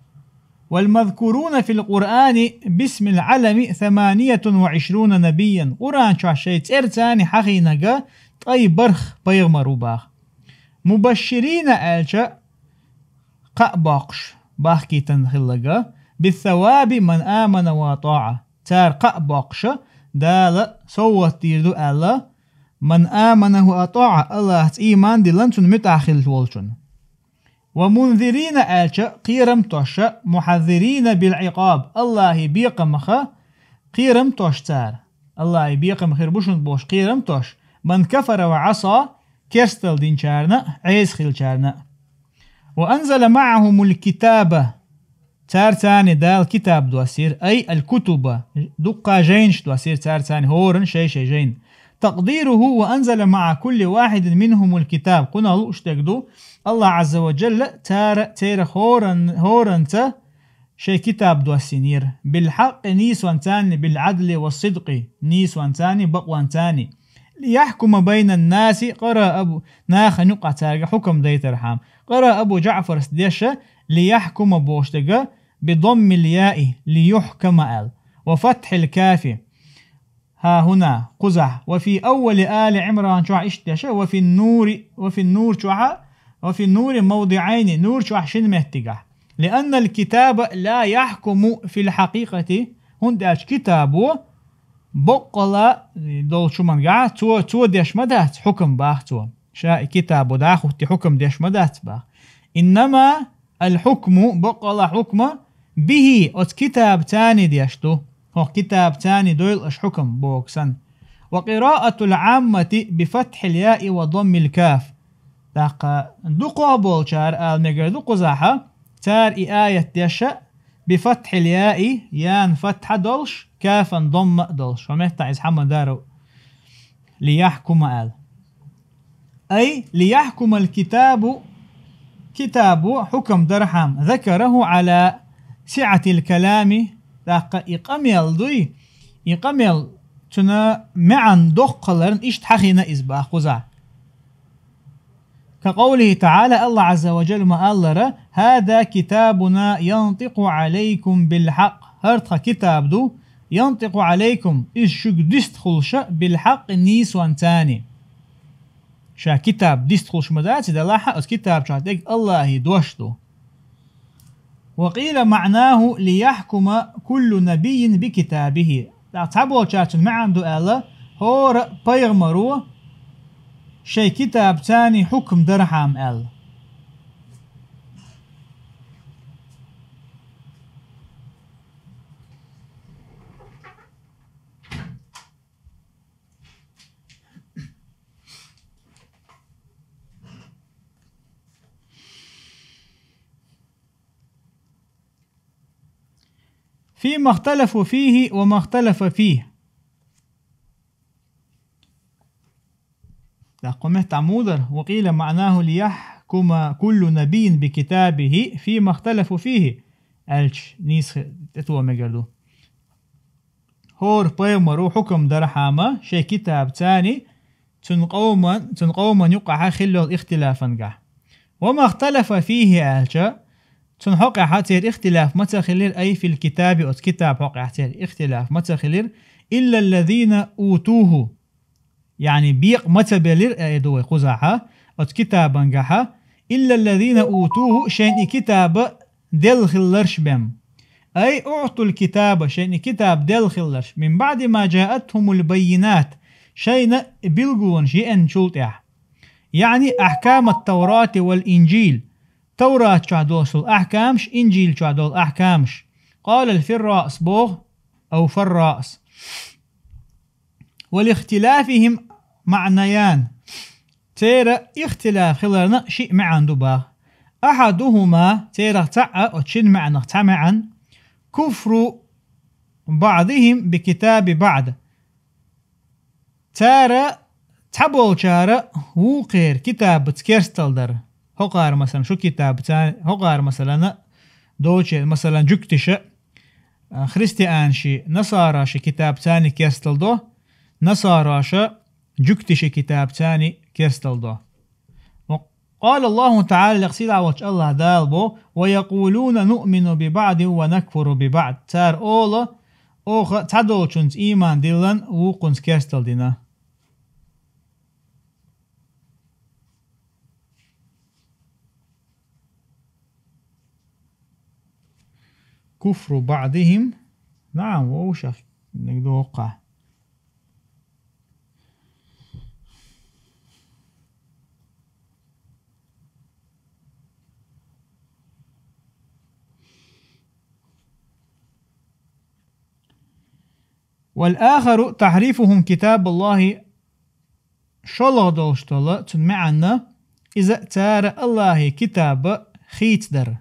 والمذكورون في القرآن باسم العلم ثمانية وعشرون نبيا. Къуръан чохь шайн цӀерца хьахийнарг ткъе барх пайхамар ву баха. مبشرين аьлча, кхаъ боккхуш, бахкийтина хилларг, بالثواب من آمن وأطاع. цара кхаъ боккхуша, Дала совгӀат дийр ду аьлла, «من آمن وأطاع», Аллахьца ийман диллан, цунна муьтӀахь хилла волчунна. «ومنذرين», аьлча, кхерам тоша, «محذرين بالعقاب», Аллахьи бекхамаха кхерам тош цара. Аллахьи бекхам хир бу шуна бохуш кхерам тош. «من كفر وعصى», керстал динчарна, Ӏеса хилчарна. «وأنزل معهم الكتاب», царцани Дала китаб доссийра, ай аль-кутуба, дуккха жайнаш доссийра царцани, хӀоран шай-шай жайна. «تقديره وأنزل مع كل واحد منهم الكتاب», кхунах лууш дерг ду, Аллахь Ӏазза ва Джалла цара, церах хӀоран-, хӀоранца шайн китаб доссийнера. «بالحق», нийсонцани, «بالعدل والصدق», нийсонцани, бакъонцани. «ليحكم بين الناس», къара Абу, нахана юкъахь цаьрга хьукам дайтархьама. Къара Абу Джаъфарс деша, «ليحكم» бохуш дерг, «بضم الياء», «ليحكم» аьлла. «وفتح الكاف ها هنا», кхузахь. «وفي أول آل عمران» чохь иштта деша, «وفي النور», «وفي النور» чохь, «وفي النور موضعين», Нур чохь шина меттигахь. «لأن الكتاب لا يحكم في الحقيقة», хӀунда аьлча китабо боккъала долчу хӀумангахь, цо, цо деш ма дац хьукам, бах цо. Ша и китабо дӀахӀуттий хьукам деш ма дац, бах. «إنما الحكم», боккъала хьукма, «به», оцу китабцани деш ду. ХӀокху китабцани дойла аша хьукам боху санна. «وقراءة العامة بفتح الياء وضم الكاف». ТӀаккха дукхох болчара ала мегар ду кхузахьа, цара и аят деша, «بفتح الياء», ян фатхьа долуш, кафан домма а долуш. Хьо меттахь иза хьан ма дару, «ليحكم» аьлла. «أي ليحكم الكتاب», китабо хьукам дархьама, «ذكره على سعة الكلام», тӀаккха и къамел дуй, и къамел цуьнан маьӀна доккха хиларна иштта хьахийна иза, бах кхузахь. «كقوله تعالى», Аллахь Ӏазза ва Джалла ма-аллара: «هذا كتابنا ينطق عليكم بالحق». ХӀара тхан китаб ду, «ينطق عليكم», иза шуьга дистхуьлуша, «بالحق», нийсонцани. Ша китаб дистхуьлуш ма дац и, делахь а оцу китаб чохь дерг Аллахьи дош ду. «وقيل معناه ليحكم كل نبي بكتابه». ТӀаккха цхьаболчара цуьнан маьӀна ду аьлла, хӀора пайхамаро шайн китабцани хьукам дархьама аьлла. «فيما اختلفوا فيه وما اختلف فيه». ТӀаккха меттахь мудар: «وقيل معناه ليحكم كل نبي بكتابه فيما اختلفوا فيه», аьлча, нийса тӀетоха мегар ду. ХӀора пайхамаро хьукам дархьама шайн китабцани, цуьнан къоман, цуьнан къоман юкъахь хилла йолу ихтилафангахь. «وما اختلف فيه» аьлча, цуьнан хьокъехь церан ихтилаф ма ца хилира, «أي في الكتاب», оцу китаб хьокъехь церан ихтилаф ма ца хилира, «إلا الذين أوتوه». Яъни бекъа ма ца белира, э, ду вай кхузахьа, оцу китабангахьа, «إلا الذين أوتوه», шайна и китаба делла хилларш бен. «أي أعطوا الكتاب», шайна и китаб делла хилларш, «من بعد ما جاءتهم البينات», шайна билгалонаш еанчул тӀаьхьа. Яъни «أحكام التوراة والإنجيل», Таврат чохь долуш долу ахькамаш, Инжил чохь долу ахькамаш. «قال الفراء», боху, ау Фарраъс. «ولإختلافهم معنيان». Церан ихтилаф хиларна шиъ маьӀна ду баха. «أحدهما», церах цхьаъ, оцу шина маьӀнах цхьа маьӀна, «كفر بعضهم بكتاب بعض». Цара цхьаболчара вукхеран китабаца керстал дара. ХӀокхара, масалан, шу китабаца, хӀокхара, масалан, доцуш, масалан, жуьгташа, а, христианаши, насараша китабацани керстал до, насараша жуьгташа китабацани керстал до. Ва къала Аллаху Таала, лекха сийлахь волчу Аллах Дала бо: «ويقولون نؤمن ببعض ونكفر ببعض». Цара ола: «Оха цхьадолчунца ийман диллан, вукхунца керстал дина». «كفر بعضهم». НаӀам, вовшах. Нагадохьа. والآخر تحريفهم كتاب الله, шоллагӀа долуш долу цуьнан маьӀна, иза цара Аллахьан китаб хийцадар.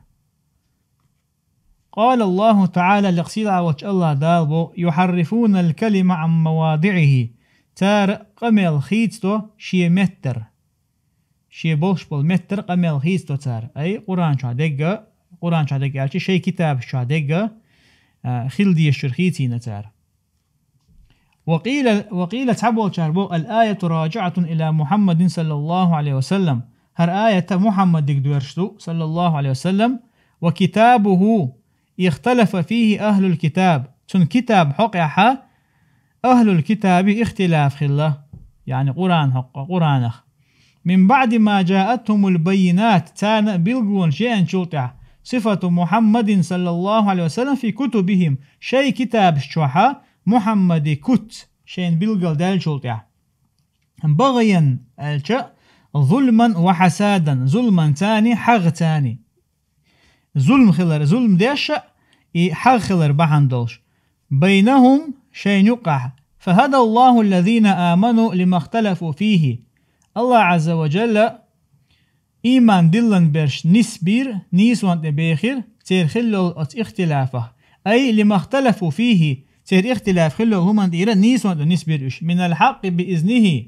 قال الله تعالى, лекха сийлахь волчу Аллахь Дала боху: يحرفون الكلم عن مواضعه, цара къамел хийцадо шен меттара. Шен болуш болу меттара къамел хийцадо цара. Ай, Къуръан чохь дегга, Къуръан чохь дегга аьлча, шайн китабаш чохь дегга, а, хила дезачуьра хийцийна цара. وقيل, وقيل, цхьаболчара боху: الآية راجعة إلى محمد صلى الله عليه وسلم. ХӀара аят Мухьаммадига доьрзуш ду, صلى الله عليه وسلم, وكتابه اختلف فيه أهل الكتاب. Цуьнан китаб хьокъехь ахьлул китаби ихтилаф хилла, яъни Къуръан хьокъехь, Къуръанах. من بعد ما جاءتهم البينات, царна билгалонаш еанчул тӀаьхьа, صفة محمد صلى الله عليه وسلم في كتبهم, шайн китабаш чохь Мухьаммадан куц шайна билгалдаьллачул тӀаьхьа. بغيا, аьлча, ظلما وحسدا, зуламца а, хьагӀца а. Зулам хилар, зулам деш а, и хьагӀ хилар бахьана долуш. بينهم, шайна юккъехь. فهدى الله الذين آمنوا لما اختلفوا فيه. Аллахь Ӏазза ва Джалла ийман диллина берш нисбира, нийсонна тӀе бехира, церан хилла йолу оцу ихтилафах. أي لما اختلفوا فيه, церан ихтилаф хилла йолу хӀуманна тӀера нийсонна тӀе нисбира уьш. من الحق بإذنه,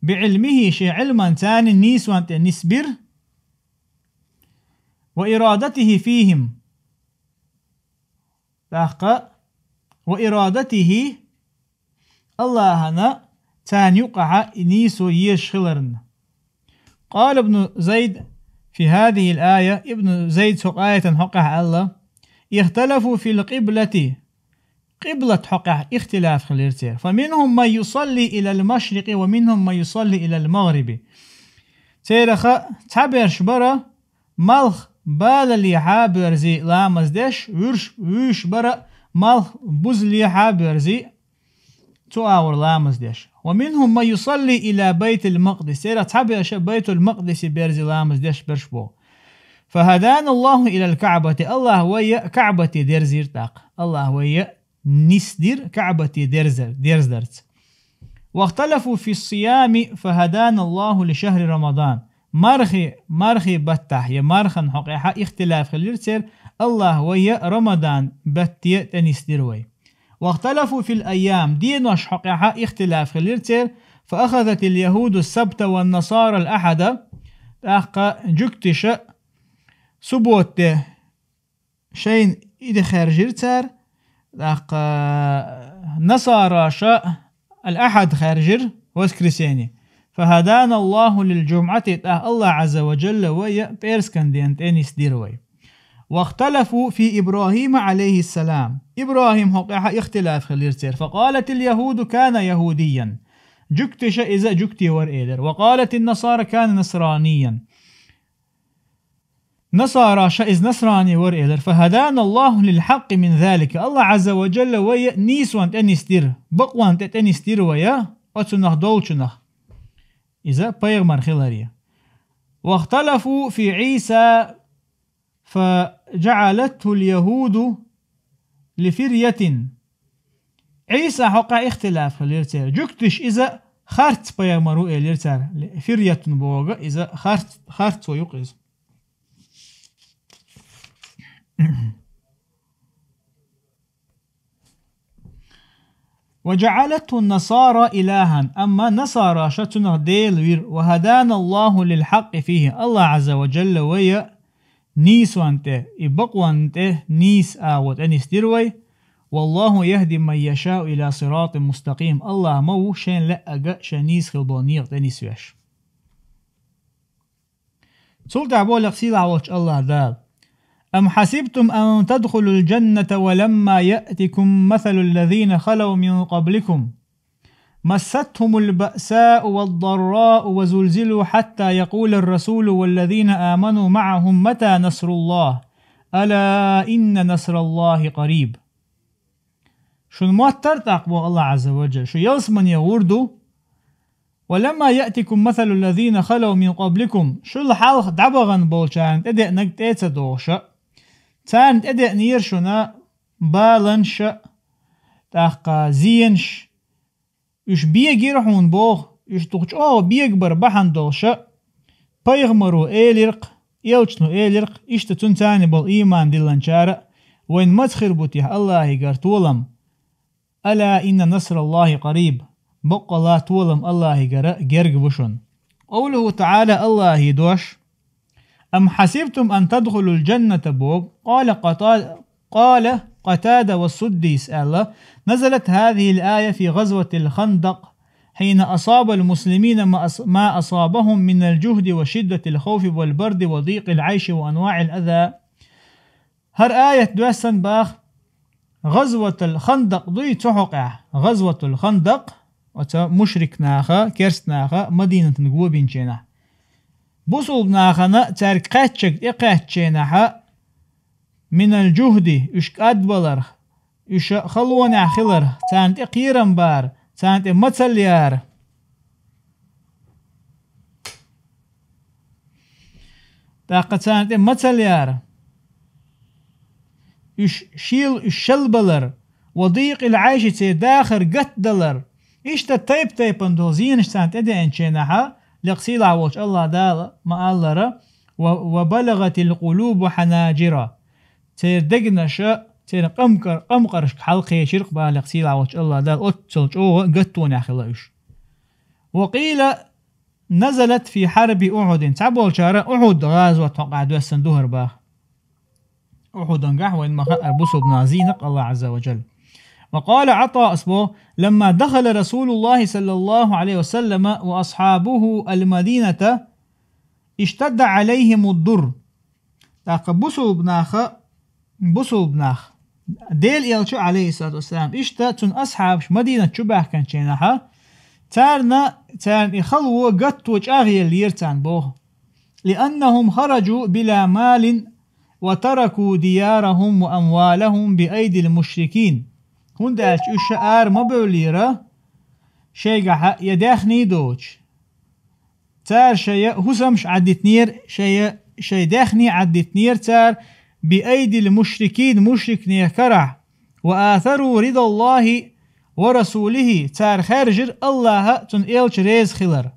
بعلمه, шен Ӏилманца а нийсонна тӀе нисбира. وإرادته فيهم. ТӀаккха, وإرادته, Аллахьана царна юккъехь и нийсо езаш хиларна. قال ابن زيد في هذه الآية, Ибн Зайд цу аятан хьокъехь аьлла: اختلفوا في القبلة, къиблат хьокъехь ихтилаф хилира церан. فمنهم من يصلي إلى المشرق ومنهم من يصلي إلى المغرب. Церах цхьаберш бара малх балалехьа боьрзи ламаз деш, вуьш, вуьш бара малх бузалехьа боьрзи цу агӀор ламаз деш. ومنهم من يصلي إلى بيت المقدس. Церах цхьаберш Байтул-Макъдисе боьрзи ламаз деш берш бу. فهدانا الله إلى الكعبة. Аллахь вай КаӀбате дерзийра тӀаккха. Аллахь вай нисдира КаӀбате дерзар-, дерзарца. واختلفوا في الصيام فهدانا الله لشهر رمضان. Мархи, мархи баттахь я мархан хьокъехь ихтилаф хилира церан, Аллахь вай Рамадан батте тӀенисдира вай. واختلفوا في الأيام, денош хьокъехь ихтилаф хилира церан, فأخذت اليهود السبت والنصارى الأحد, тӀаккха жуьгташа суббота де шайна и де хаьржира цара, тӀаккха насараша ал-ахьад хаьржира, воскресенье. فهدانا الله للجمعة, тӀаккха Аллахь Ӏазза ва Джалла вай пӀераскан ден тӀенисдира вай. واختلفوا في إبراهيم عليه السلام. ИбрахӀим хьокъехь ихтилаф хилира церан. فقالت اليهود كان يهوديا. Жуьгташа иза жуьгте вара элира. وقالت النصارى كان نصرانيا. Насараша иза насрани вара элира. فهدانا الله للحق من ذلك. Аллахь Ӏазза ва Джалла вай нийсонна тӀенисдира, бакъонна тӀе тӀенисдира вай, оцунах долчунах. Иза пайхамар хиларе. واختلفوا في عيسى فجعلته اليهود لفرية. Ӏийса хьокъехь ихтилаф хилира церан. Жуьгташа иза харц пайхамар ву элира цара. Фирятун боху иза харц, харцо ю-кх иза. وجعلته النصارى إلها, амма насараша цунах Дела вира. وهدانا الله للحق فيه. Аллахь Ӏазза ва Джалла вай нийсонна тӀе, и бакъонна тӀе нийса агӀо тӀенисдира вай. والله يهدي من يشاء إلى صراط مستقيم. Аллахь ма ву шайна лаьа шайн нийса хила болу некъа тӀенисвеш. Цул тӀаьхьа боху лекха сийлахь волчу Аллахь Дала: أم حسبتم أن تدخلوا الجنة ولما يأتكم مثل الذين خلوا من قبلكم مستهم البأساء والضراء وزلزلوا حتى يقول الرسول والذين آمنوا معه متى نصر الله ألا إن نصر الله قريب. Шун моттар тӀаккха, боху Аллах Азза ва Джалла, шу ялсамане гӀур ду. «ولما يأتكم مثل الذين خلوا من قبلكم», шул хьалха дӀабахана болчарна тӀедеанарг тӀе ца дохуша. Царна тӀедеанера шуна баланша, тӀаккха зенаш. Уьш бегира хьуна боху, уьш дукха чӀогӀа бегабар бахьана долуша. Пайхамаро элира-кх, элчано элира-кх, иштта цуьнан царна болу ийман диллинчара: «Вайн маца хир бу техьа Аллахьигара толам?» «ألا إن نصر الله قريب». Баккъалла толам Аллахьигара герга ву шуна. Къовлуху таӀала, Аллахьан дош: «أم حسبتم أن تدخلوا الجنة», боху. قال قتا-، قال قتادة والسدي аьлла: «نزلت هذه الآية في غزوة الخندق حين أصاب المسلمين ما أص-، ما أصابهم من الجهد وشدة الخوف والبرد وضيق العيش وأنواع الأذى». ХӀара аят доьссина баха, гӀазватал Хандакъ дуй цу хьокъехь, гӀазватул Хандакъ, оцу мушрик наха, керст наха Мадинатан го бинчу хенахь. Бусулба нахана цаьрга кхаьчнарг тӀекхаьччу хенахьа, минал жухӀди, уьш кӀадбаларх, уьш халонехь хиларх, царна тӀе кхерам бар, царна тӀе мацалла яр. ТӀаккха царна тӀе мацалла яр. Уьш шел-, уьш шелбалар, ва дийкъил Ӏайши, церан дахар гатдалар. Иштта тайп-тайпана долу зенаш царна тӀедеанчу хенахьа, лекха сийлахь волчу Аллах Дала ма-аллара: «Ва, ва балагатил къулубу хьанаджира». Церан дегнаша, церан къамкъар-, къамкъаршка хьалакхечира-кх боху лекха сийлахь волчу Аллах Дала, оццул чӀогӀа гаттонехь хилла уьш. Ва къийла: «Назалат фи хьарби Ухьудин». Цхьаболчара Ухьуд гӀазот хьокъехь доьссина ду хӀара боху. Ухьудангахь вайн ма-хаъара бусулба нах зийна-кх Аллах Азза ва Джалла. Ва къала ГӀатаъ, ас боху: «Ламма дахала Расулуллахи саллаллаху Ӏалайхи ва саллама ва асхьабуху ал-Мадината, иштадда Ӏалайхимуд-дур». ТӀаккха бусулба наха, бусулба нах, Делан элча, Ӏалайхиссалату вассалам, иштта цуьнан асхьабаш Мадинат чу баьхкинчу хенахьа, царна, царна и хало гатто чӀагӀъеллера царна боху. «Лианнахум хараджу била малин ва тараку диярахум ва амвалахум би айдил мушрикин». ХӀунда аьлча уьш ара ма бевллера, шайгахьа я даьхний доцуш. Цара шайн хӀусамаш Ӏаддитинера, шайн, шайн даьхний Ӏаддитинера цара, би айдил мушрикин, мушрикнех карахь, ва асару ридаллахи ва расулихи, цара хаьржира Аллаха, цуьнан элча реза хилар.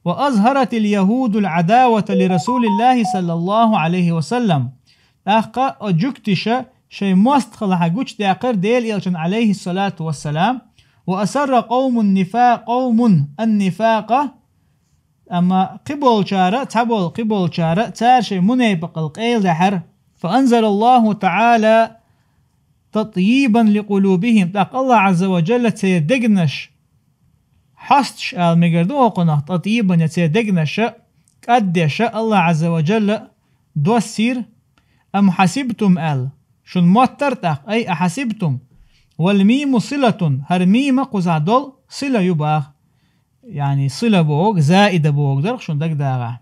Ва азхаратил яхӀудул Ӏадавата ли Расулиллахи саллаллаху Ӏалайхи ва саллам. ТӀаккха оцу жуьгтиша шайн мостагӀалла гучудаьккхира Делан элчанна, Ӏалайхиссалату вассалам, ва асарра къовмун нифа-, къовмун ан-нифакъа, амма кхиболчара, цхьаболу кхиболчара, цара шайн мунепакъалла къайладаьхьира. Фа анзалаллаху таӀала татйибан ли къулубихим. ТӀаккха Аллах Азза ва Джалла церан дегнаш хьостуш ала мегар ду хӀокхунах, татйибан, я церан дегнаша кӀаддеша Аллах Азза ва Джалла доссийра, ам хьасибтум аьлла. Шун моттар тӀаккха, ай, ахьасибтум. Вал миму силатун, хӀара мима кхузахь долу сила ю баха. Яъни сила боху, заида боху дара шун дагадагӀахь.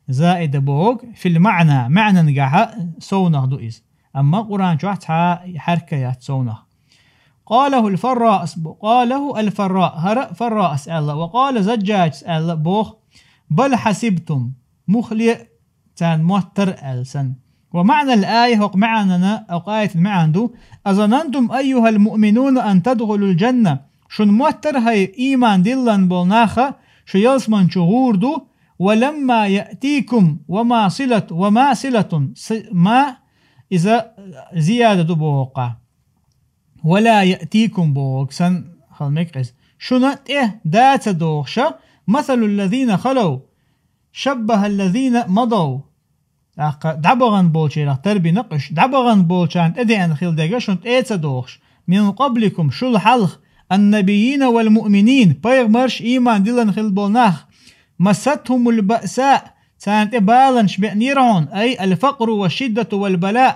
Заида боху, фил маъна, маънангахьа совнах ду иза. Амма Къуръан чохь цхьа хьаьрка яц совнах. Къалаху аль-Фарраъс, къалаху аль-Фарраъ, хӀара Фарраъс аьлла, ва къала Заджаджс аьлла боху, бал хьасибтум, мухле царна моттар аьлла санна. Ва маънал ая, хӀокху маьӀнана, хӀокху аятан маьӀна ду: «Азанантум, айюхал муъминуна, ан тадхулул джанна». Шун моттар, хӀай ийман диллина болу наха, шу ялсаман чу гӀур ду, «ва ламма яътикум», ва ма силат, ва ма силатун, с-, ма иза зияда ду боху-кх. «Ва ла яътикум» боху санна хала мега иза. Шуна тӀе даца дохуша, «масалул лазина халав, шаббахал лазина мадав». ТӀаккха дӀабахана болчарах тарбина-кх уьш, дӀабахана болчарна тӀедеана хила дерг шуна тӀе ца дохуш. «Мин къабликум», шул хьалха, «аннабийина вал муъминин», пайхамарш, ийман диллина хила болу нах, «массатхумул баъса», царна тӀе баланаш беанера хьуна, ай, «аль-факъру ва шиддату вал бала»,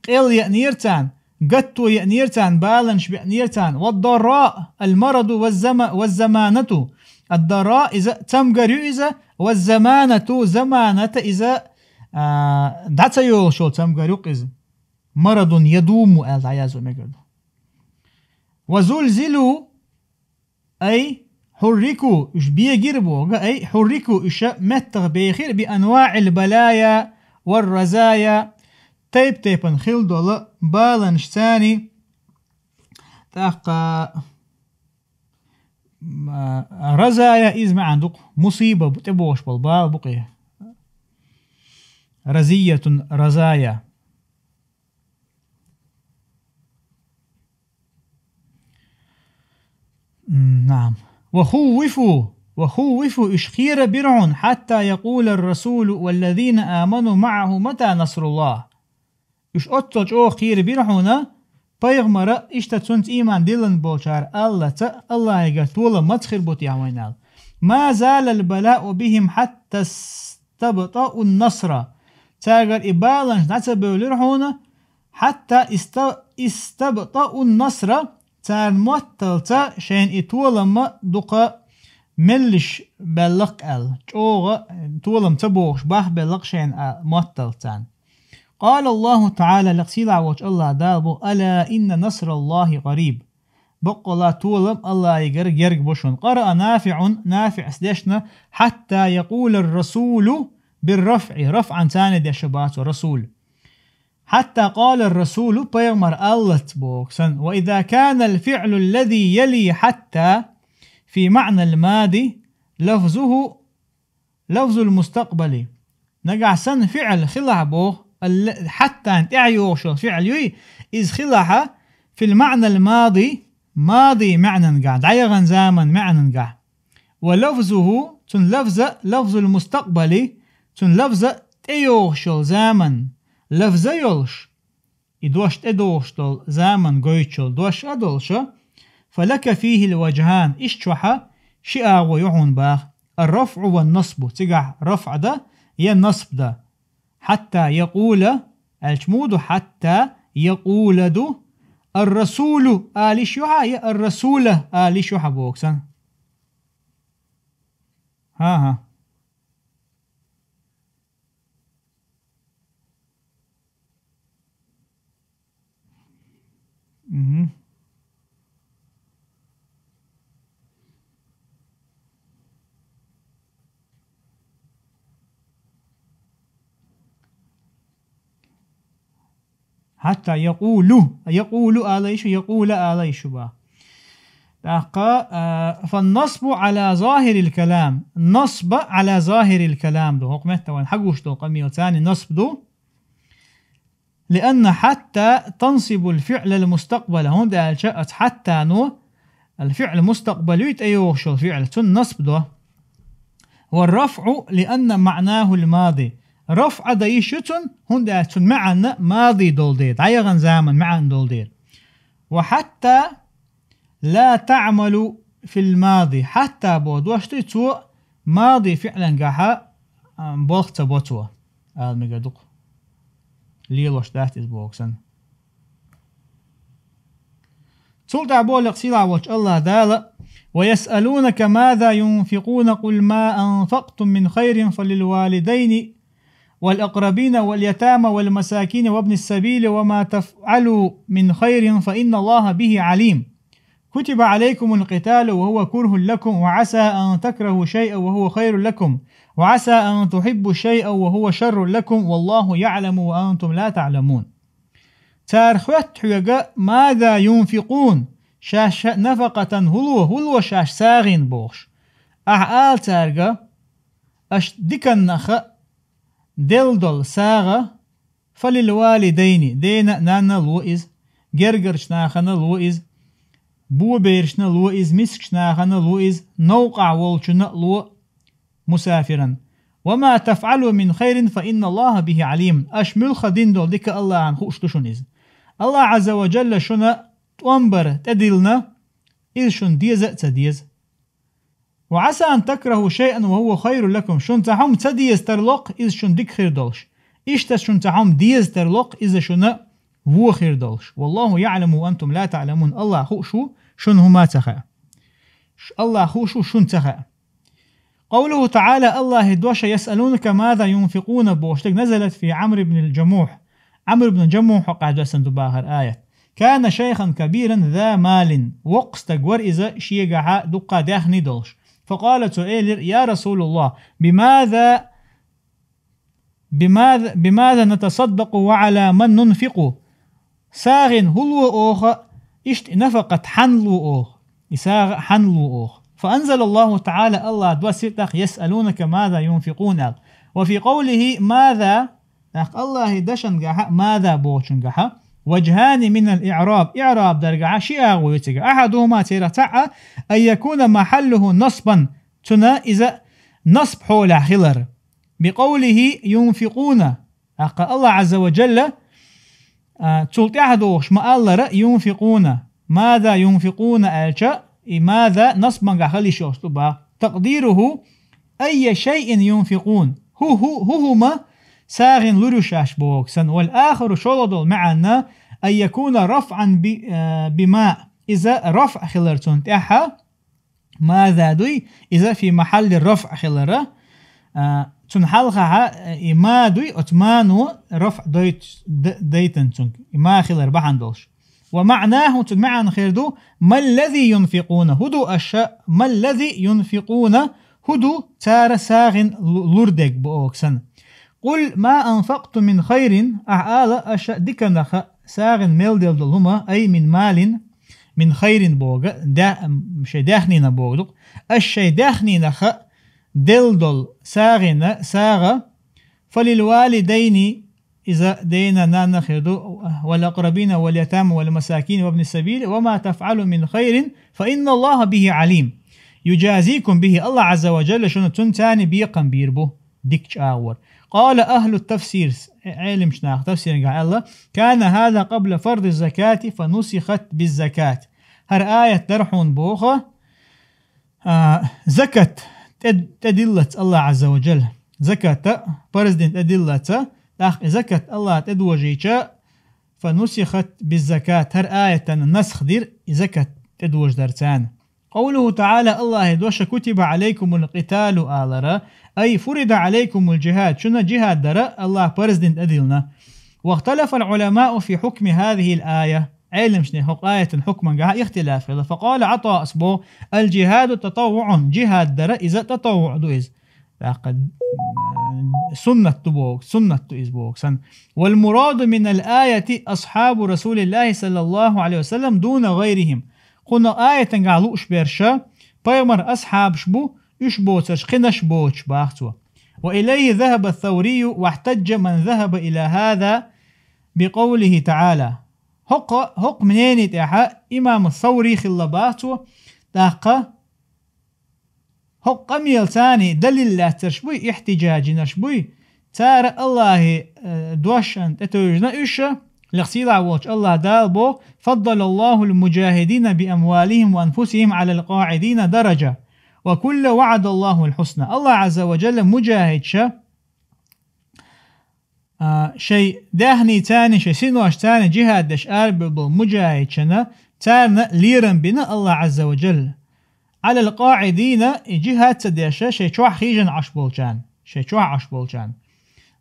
къел еанера царна, гатто еанера царна, баланаш беанера царна, «вад-дарра», «аль-мараду ваз-зама-, ваз-заманату», «ад-дарра» иза цамгар ю иза, «ваз-заманату», «заманата» иза, а, дӀа ца йолуш йолу цамгар ю-кх иза. «Марадун ядуму» аьлла дӀаязо мегар ду. وزلزلوا أي حركوا, уж бегира боху, أي حركوا, уьш меттах бехира بأنواع البلايا والرزايا, тайп-тайпана хила долу баланаш царна, тӀаккха, м, а, разая иза маьӀна ду-кх, мусиба бу, тӀебогӀуш болу бала бу-кх и. Разиятун разая. М, наам. وخوفوا, وخوفوا, уьш кхера бира хьуна, حتى يقول الرسول والذين آمنوا معه متى نصر الله. Уьш оццул чӀогӀа кхера бира хьуна, пайхамара иштта цуьнца ийман диллина болчара аллаца, Аллахьигара толам маца хир бу техьа вайна аьлла. ما زال البلاء بهم حتى استبطأوا النصر. Цаьргара и баланаш дӀа ца бевлира хьуна, حتى است-, استبطأوا النصر, царна мотталца шайна и толам дукха меллаш баьлла-кх аьлла, чӀогӀа толам ца богӀуш бахбелла-кх шайна а мотталца царна. قال الله تعالى, лекха сийлахь волчу Аллахь Дала боху: ألا إن نصر الله قريب. Баккъалла толам Аллахьигара герга бу шуна. قرأ نافع, НафиӀас дешна: حتى يقول الرسول بالرفع, рафӀан царна дешна бац цо, расул. حتى قال الرسول, пайхамара аллац боху сан. وإذا كان الفعل الذي يلي حتى في معنى الماضي لفظه لفظ المستقبل. Нагахь санна фиӀл хилахь боху, алла-, хьаттан тӀаьхьа йогӀуш йолу фиӀл юй, иза хилахь في المعنى الماضي, мади маьӀнангахь, дӀаяхана заман маьӀнангахь. ولفظه, цуьнан лафза, لفظ المستقبل, цуьнан лафза тӀейогӀуш йолу заман лафза йолуш, и дош тӀедогӀуш долу заман гойтуш йолу дош а долуша, فلك فيه الوجهان, иштта чохь ши агӀо ю хьуна баха: الرفع والنصب, цигахь рафӀ дан я насб дан. حتى يقول, аьлча муха ду, حتى يقول ду, الرسول алиш ю хьан я الرسول алиш ю хьан боху сан. ХӀан-хӀа. Мгм. حتى يقول, يقول ала йиш ю, يقول ала йиш ю баха. ТӀаккха, а, فالنصب على ظاهر الكلام. Насб على ظاهر الكلام ду. ХӀокху метта вайн хьагуш долу къамелаца насб ду. لأن حتى تنصب الفعل المستقبل. ХӀунда аьлча оцу حتى-но الفعل المستقبل юй, тӀейогӀуш йолу фиӀл, цунна насб до. والرفع لأن معناه الماضي. РафӀ дан йиш ю цунна, хӀунда аьлча цуьнан маьӀна мади долу дела, дӀаяхана заман маьӀна долу дела. وحتى لا تعمل في الماضي. Хьатта боху дош ду, цо мади фиӀлангахьа, а, болх ца бо цо, ала мегар ду-кх. Лелош дац иза боху санна. Цул тӀаьхьа боху лекха сийлахь волчу Аллахь Дала: ويسألونك ماذا ينفقون قل ما أنفقتم من خير فللوالدين والأقربين واليتامى والمساكين وابن السبيل وما تفعلوا من خير فإن الله به عليم. كتب عليكم القتال وهو كره لكم وعسى أن تكرهوا شيئا وهو خير لكم وعسى أن تحبوا شيئا وهو شر لكم والله يعلم وأنتم لا تعلمون. Цара хоьтту хьоьга: ماذا ينفقون, шаьш нафакъатан хӀун ло, хӀун ло шаьш сагӀина бохуш. Ахьа ала цаьрга: аша диканнаха делла долу сагӀа, فللوالدين, дена а, нанна а ло иза, гергарчу нахана а ло иза, боберашна а ло иза, мискачу нахана а ло иза, новкъахь волчунна а ло, мусафиран. وما تفعلوا من خير فإن الله به عليم. Аша муьлхха дина долу дика Аллахьан хууш ду шуна иза. Аллахь Ӏазза ва Джалла шуна тӀом бар тӀедиллина, иза шуна деза а ца деза. وعسى أن تكرهوا شيئا وهو خير لكم. Шуна цхьа хӀума ца деза тарло-кх, иза шуна дика хир долуш. Иштта шуна цхьа хӀума деза тарло-кх, иза шуна вон хир долуш. والله يعلم وأنتم لا تعلمون. Аллахь хууш ву, шуна хӀума ца хаьа. Ш-, Аллахь хууш ву, шуна ца хаьа. قوله تعالى, Аллахьан дош: يسألونك ماذا ينفقون бохуш дерг نزلت في عمرو بن الجموح. Ӏамр ибн Джамухь хьокъехь доьссина ду бахара аят. كان شيخا كبيرا ذا مال, воккха стаг вар иза, шегахьа дуккха даьхни долуш. فقال, цо элира: يا رسول الله, بماذا, بماذا, بماذا نتصدق وعلى من ننفق؟ СагӀина хӀун ло оха, иштта и нафакъат хьанна ло оха, и сагӀа хьанна ло оха? فأنزل الله تعالى, АллахӀа доссийра тӀаккха: يسألونك ماذا ينفقون, аьлла. وفي قوله ماذا, тӀаккха АллахӀа дашангахьа, ماذا бохучунгахьа, وجهان من الإعراب, иӀраб даргахьа ши агӀо ю цига. أحدهما, царах цхьаъ, أن يكون محله نصبا, цуьнан иза насб хьолехь хилар. بقوله ينفقون, тӀаккха АллахӀ Ӏазза ва Джалла, а, цул тӀаьхьа дохуш ма-аллара, ينفقون. ماذا ينفقون аьлча, и ماذا насбангахь хила йиш йолуш ду бах. تقديره أي شيء ينفقون. ХӀу, хӀу, хӀу, хӀума сагӀина лур ю шаьш боху санна. والآخر, шолгӀа долу маьӀна, أن يكون رفعا ب-, а, بما. Иза рафӀ хилар цунна тӀаьхьа, ماذا дуй, иза في محل رفع хилара, а, цунна хьалхахьа, а, и ما дуй, оцу ماно рафӀ дойтуш, д-, дайтан цунга, и ما хилар бахьана долуш. ومعناه, цуьнан маьӀна хир ду, ما الذي ينفقون, хӀун ду аша, ما الذي ينفقون, хӀун ду цара сагӀина лу-, лур дерг боху санна. قل ما أنفقتم من خير, ахьа ала, аша диканах сагӀина мел делла долу хӀума, أي من مال, من خير боху, да-, шайн даьхнина боху ду-кх. Аша шайн даьхнинах делла долу сагӀина, сагӀа, فللوالدين, иза дена, нанна хир ду, والأقربين واليتامى والمساكين وابن السبيل، وما تفعلوا من خير فإن الله به عليم، يجازيكم به, АллахӀ Ӏазза ва Джалла шуна цуьнца бекхам бийр бу, дика чӀагӀор. قال أهل التفسير, Ӏелимчу наха тафсиран гахь аьлла: كان هذا قبل فرض الزكاة فنسخت بالزكاة. ХӀара аят дара хьуна боху, а, закат тӀе-, тӀедиллалц АллахӀ Ӏазза ва Джалла. Закат а парз дина тӀедиллалц, тӀаккха и закат АллахӀа тӀедожийча, فنسخت بالزكاة, хӀара аятана насх дира и закат тӀедожадарца. قوله تعالى, АллахӀа дош: كتب عليكم القتال алара, أي فرض عليكم الجهاد, шуна джихӀад дар АллахӀа парз дина тӀедиллина. واختلف العلماء في حكم هذه الآية. Ӏелимчу наха хӀокху аятан хьукман гахь ихтилаф хилла. فقال عطاء, ас боху: الجهاد تطوع, джихӀад дар иза татаввуӀ ду иза. ТӀаккха, м, суннат ду боху, суннат ду иза боху санна. والمراد من الآية أصحاب رسول الله صلى الله عليه وسلم دون غيرهم. Кхунах аятан гахь лууш берш пайхамар асхьабаш бу, уьш боцурш кхинаш боцуш, бах цо. وإليه ذهب الثوري واحتج من ذهب إلى هذا بقوله تعالى. ХӀокху, хӀокху мнени тӀехь имам Саври хилла, бах цо, тӀаккха хӀокху къамелаца далил лаьцнарш буй, ихтиджаджинарш буй, цара АллахӀан, э, дошан тӀетевжина уьш, лех сийлахь волчу АллахӀ Дала боху: فضل الله المجاهدين بأموالهم وأنفسهم على القاعدين درجة، وكلا وعد الله الحسنى. АллахӀ Ӏазза ва Джалла муджахидша, а, шайн даьхнийцани, шайн синошцани джихӀад деш арабевлла болу муджахидшна, царна лерам бина АллахӀ Ӏазза ва Джалла. على القاعدين, и джихӀад ца деш, шайн чохь хижина Ӏаш болчарна, шайн чохь Ӏаш болчарна.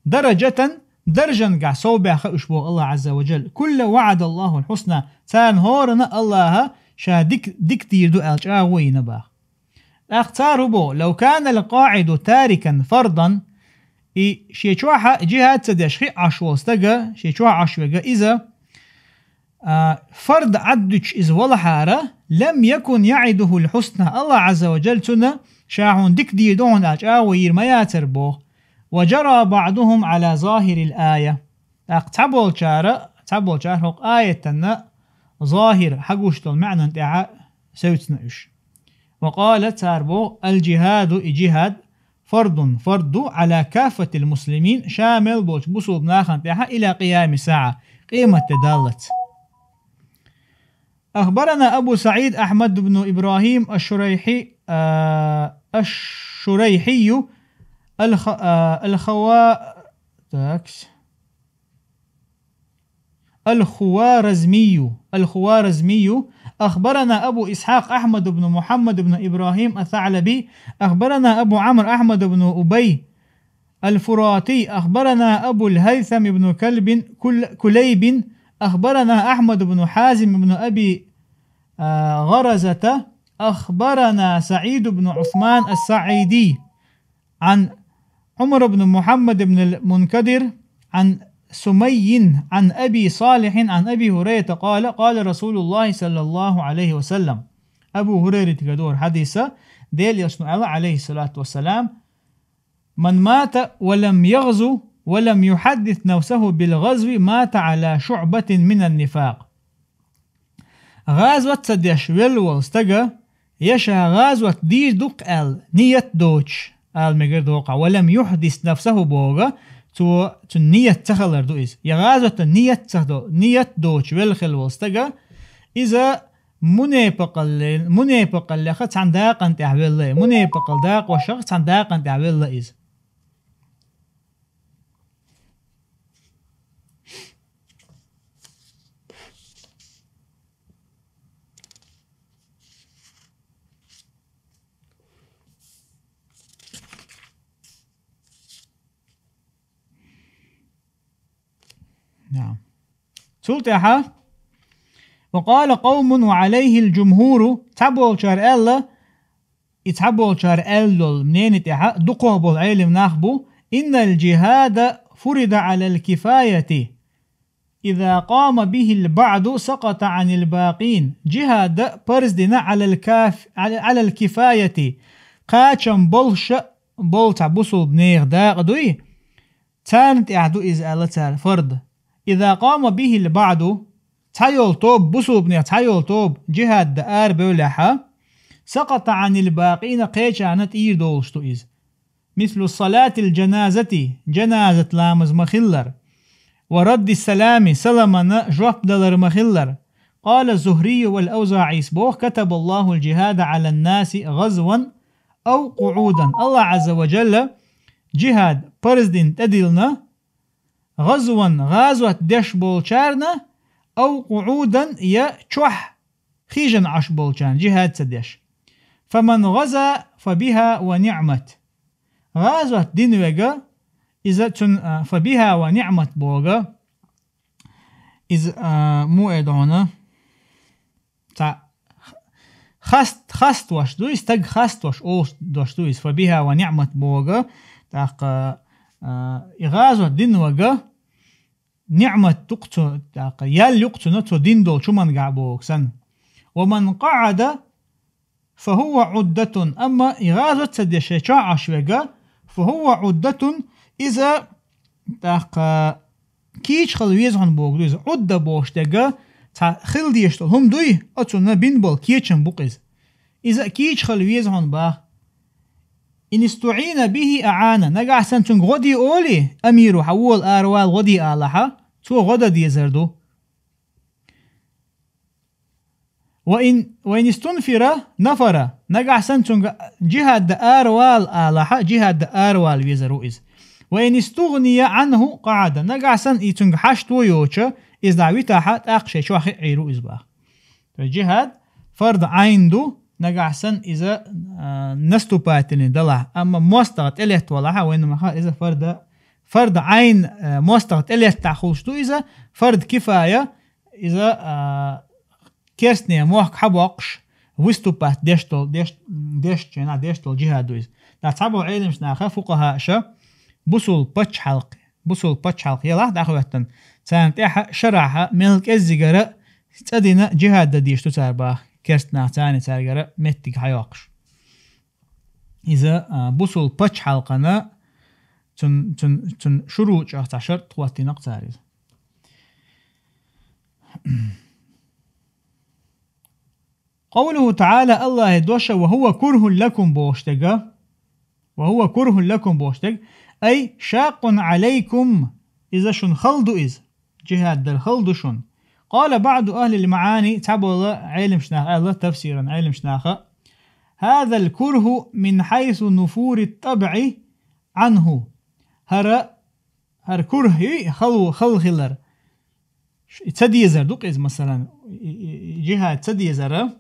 درجة, даржан гахь совбаьхна уьш боху АллахӀ Ӏазза ва Джалла. كلا وعد الله الحسنى, царна хӀоранна АллахӀа ша дик-, дика дийр ду аьлла чӀагӀо йина, бах. ТӀаккха цара хӀун боху: لو كان القاعد تاركا فرضا, и шен чохь джихӀад ца деш хиъна Ӏаш волу стаг, шен чохь Ӏаш верг иза, а, фард Ӏад дуьтуш иза валахьара, لم يكن يعده الحسنى, АллахӀ Ӏазза ва Джалла цунна ша хьуна дика дийр ду хьуна аьлла чӀагӀо йийр ма яцара боху. وجرى بعضهم على ظاهر الآية. ТӀаккха цхьаболчара, цхьаболчара хӀокху аятанна, захир, хьагуш долу маьӀнан тӀехь севцна уьш. وقال, цара боху: الجهاد, и джихӀад, فرض, фард ду, على كافة المسلمين, ша мел болчу бусулба нахана тӀехь, إلى قيام الساعة, къематде даллалц. أخبرنا أبو سعيد أحمد بن إبراهيم الشريحي، آه، الشريحي الخ-، آه، الخوا-، تاكس. الخوارزمي، الخوارزمي. أخبرنا أبو إسحاق أحمد بن محمد بن إبراهيم الثعلبي. أخبرنا أبو عمرو أحمد بن أبي الفراتي. أخبرنا أبو الهيثم بن كلب كل-، كليب أخبرنا أحمد بن حازم بن أبي، آه، غرزة، أخبرنا سعيد بن عثمان السعيدي عن عمر بن محمد بن المنكدر عن سمي عن أبي صالح عن أبي هريرة قال: قال رسول الله صلى الله عليه وسلم. Абу Гьурайратагара доагӀар хьадис, Даьла Элчано аьлар, عليه الصلاة والسلام: من مات ولم يغز ولم يحدث نفسه بالغزو مات على شعبة من النفاق. ГӀазот ца деш велла вола стаг, е ша гӀазот дийр ду-кх аьлла, ният доцуш, ала мегар доккху, ولم يحدث نفسه боху, цо, цуьнан ният ца хилар ду иза. Я гӀазотан ният ца до, ният доцуш велла хилла вола стаг, иза мунепакъалле-, мунепакъаллеха цхьана дакъана тӀехь велла, мунепакъал дакъошах цхьана дакъана тӀехь велла иза. نعم. Цул тӀаьхьа: وقال قوم وعليه الجمهور, цхьаболчара аьлла, и цхьаболчара аьлла долу мнение тӀехь дукхох болу Ӏелам нах бу: إن الجهاد فرض على الكفاية، إذا قام به البعض سقط عن الباقين. Жихьад парз дина على الكاف-، على، على الكفاية. Кхачам болуш болу цхьа бусулба нехан дакъа дуй, царна тӀехь ду иза аьлла цара фард. إذا قام به البعض, цхьайолу тоба, бусулбанех цхьайолу тоба жихьад дан арабевллехь, سقط عن الباقين, кхечарна тӀера долуш ду иза. مثل صلاة الجنازة, жаназат ламаз ма-хиллара. ورد السلام, саламана жоп далар ма-хиллара. قال الزهري والأوزاعي боху: كتب الله الجهاد على الناس غزوا أو قعودا. Аллах Ӏазза ва Джалла жихьад парз дина тӀедиллина, غزوا, гӀазот деш болчарна, أو قعودا, я чохь хижина Ӏаш болчарна, жихьад ца деш. فمن غزا فبها ونعمت. ГӀазот дина верг, иза цунна, а, فبها ونعمت боху, иза, а, муха эр ду хьуна, цхьа хаст-, хаставеш ду иза, стаг хаставеш олуш дош ду иза, فبها ونعمت боху, тӀаккха, а, и гӀазот дина верг, ниӀмат ду-кх цо, тӀаккха ял ю-кх цунна цо дина долчу хӀумангахь боху санна. ومن قعد فهو عدة, амма и гӀазот ца деш шен чохь Ӏаш верг, فهو عدة, иза тӀаккха кийча хила веза хьуна боху ду иза. Ӏудда бохуш дерг цхьа хила дезаш долу хӀума дуй, оцунна бина болу кечам бу-кх иза. Иза кийча хила веза хьуна боху. إن استعين به أعان. Нагахь санна цуьнга гӀо де олий, амиро, хьан вола аравала гӀо де алахь, цо гӀо дан дезар ду. وإن، وإن استنفر نفر. Нагахь санна цуьнга жихьад дан аравала алахь, жихьад дан аравала везар ву иза. وإن استغني عنه قعد. Нагахь санна и цуьнга хьашт ву йоцуш, иза дӀа витахь, тӀаккха шен чохь хиъ Ӏийр ву иза боху. То есть жихьад фард Ӏайн ду, нагахь санна иза, а, наступательный далахь, амма мостагӀа тӀелетта валахь, вайна ма-хаъара иза фард, фард Ӏайн, а, мостагӀа тӀелеттахь хуьлуш ду иза, фард кифая, иза, а, керстанийн мохк хьабоккхуш, выступать деш долу, деш, деш, ченахь деш долу жихьад ду иза. ТӀаккха цхьаболу Ӏелимчу наха, фукъахӀаша, бусул пачхьалкх, бусул пачхьалкх ялахь дӀахӀоьттина, царна тӀехь шарахь мел кӀеззигара цӀа дина жихьад дан дезаш ду цара боху, керста нах царна цаьргара меттиг хьайоккхуш. Иза, а, бусул пачхьалкхана цун, цун, цун шуручӀех цхьа шарт хӀоттийна-кх цара иза. قوله تعالى, Аллахьан дош, وهو كره لكم бохуш дерг, وهو كره لكم бохуш дерг, أي شاق عليكم, иза шуна хала ду иза, жихьад дар хала ду шуна. قال بعض أهل المعاني, цхьаболу Ӏелимчу наха аьлла, тафсиран Ӏелимчу наха: هذا الكره من حيث نفور الطبع عنه. ХӀара, хӀара курхь юй, хала, хала хилар. Ш-, и ца дезар ду-кх иза, масалан, и, и, и, жихьад ца дезара.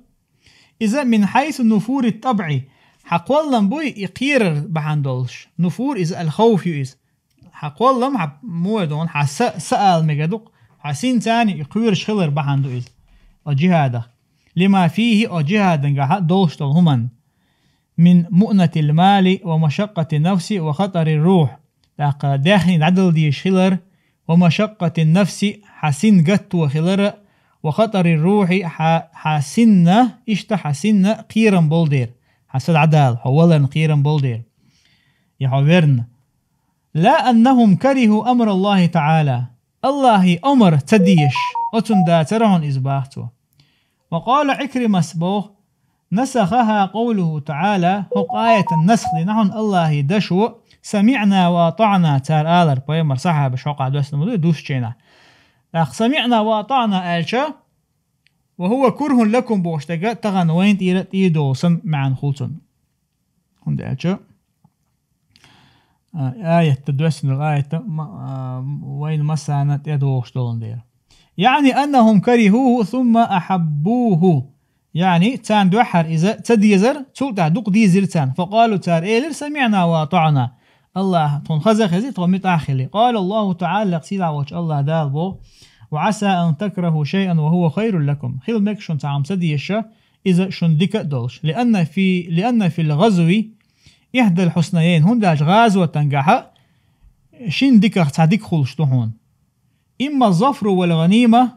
Иза من حيث نفور الطبع. Хьан кхоллам буй и кхерар бахьана долуш. Нуфур иза аль-хауф ю иза. Хьан кхоллам, хьан муха эр ду хьуна, хьан са, са ала мегар ду-кх. Хьа син царна и кхоьруш хилар бахьана ду иза. О джихадах. لما فيه, о джихадангахьа долуш долу хӀуман. من مؤنة المال ومشقة النفس وخطر الروح. ТӀаккха даьхни дӀадала дезаш хилар, ومشقة النفس, хьа син гатто хилара, وخطر الروح, хьа, хьа синна, иштта хьа синна кхерам болу дера. Хьан са дӀадала, хьо валарна кхерам болу дера. Я хьо верна. لا أنهم كرهوا أمر الله تعالى. Аллахьи омар ца дезаш, оцун дацара хьуна иза баха цо. وقال عكرمة боху: نسخها قوله تعالى, хӀокху аятан насх дина хьуна Аллахьи дашо, سمعنا وأطعنا, цара алар, пайхамар сахьабаш хӀокхахь доьссина ма дуй, дуссучийнахь. ТӀаккха سمعنا وأطعنا аьлча, وهو كره لكم бохуш дерг тахана вайна тӀера тӀедогӀу санна маьӀна хуьлу цунна. ХӀунда аьлча, а, аятта доьссина долу аятта ма-, а, вайна массарна тӀедогӀуш долун дера. يعني أنهم كرهوه ثم أحبوه. Яъни, царна дуьххьара иза ца дезара, цул тӀаьхьа дукха дийзира царна. فقالوا, цара элира: سمعنا وأطعنا. Аллахь, тхуна хаза хези, тхо муьтӀахь хили. قال الله تعالى, сийлахь волчу Аллахь Дала боху: وعسى أن تكرهوا شيئا وهو خير لكم. Хила мега шуна цхьа хӀума ца дезаш, иза шуна дика а долуш. لأن في، لأن في الغزو إحدى الحسنيين, хӀунда аьлча гӀазотангахьа шина диках цхьа дика хуьлуш ду хьуна. إما الظفر والغنيمة,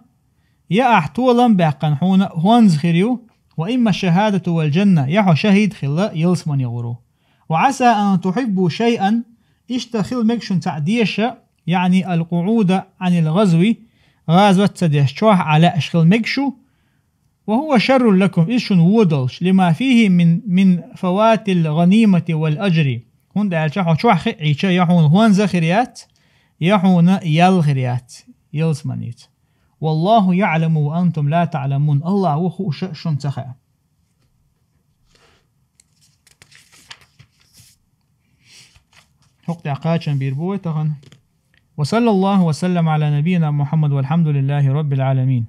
я ахь толам баьккхина хьуна хӀонза хир ю, وإما الشهادة والجنة, я хьо шахӀид хилла ялсамане гӀур ву. وعسى أن تحبوا شيئا, иштта хила мега шуна цхьаъ дезаш, يعني القعود عن الغزو, гӀазот ца деш чохь Ӏа лаьаш хила мега шу, وهو شر لكم, иза шуна вон долуш, لما فيه من، من فوات الغنيمة والأجر. ХӀунда аьлча хьо чохь хиъча, я хьуна хӀонза хир яц, я хьуна ял хир яц, ялсаманица. والله يعلم وأنتم لا تعلمون. Аллахь ву хууш а шуна ца хаьа. ХӀокху тӀехь кхачам бийр бу вай тахана. وصلى الله وسلم على نبينا محمد والحمد لله رب العالمين.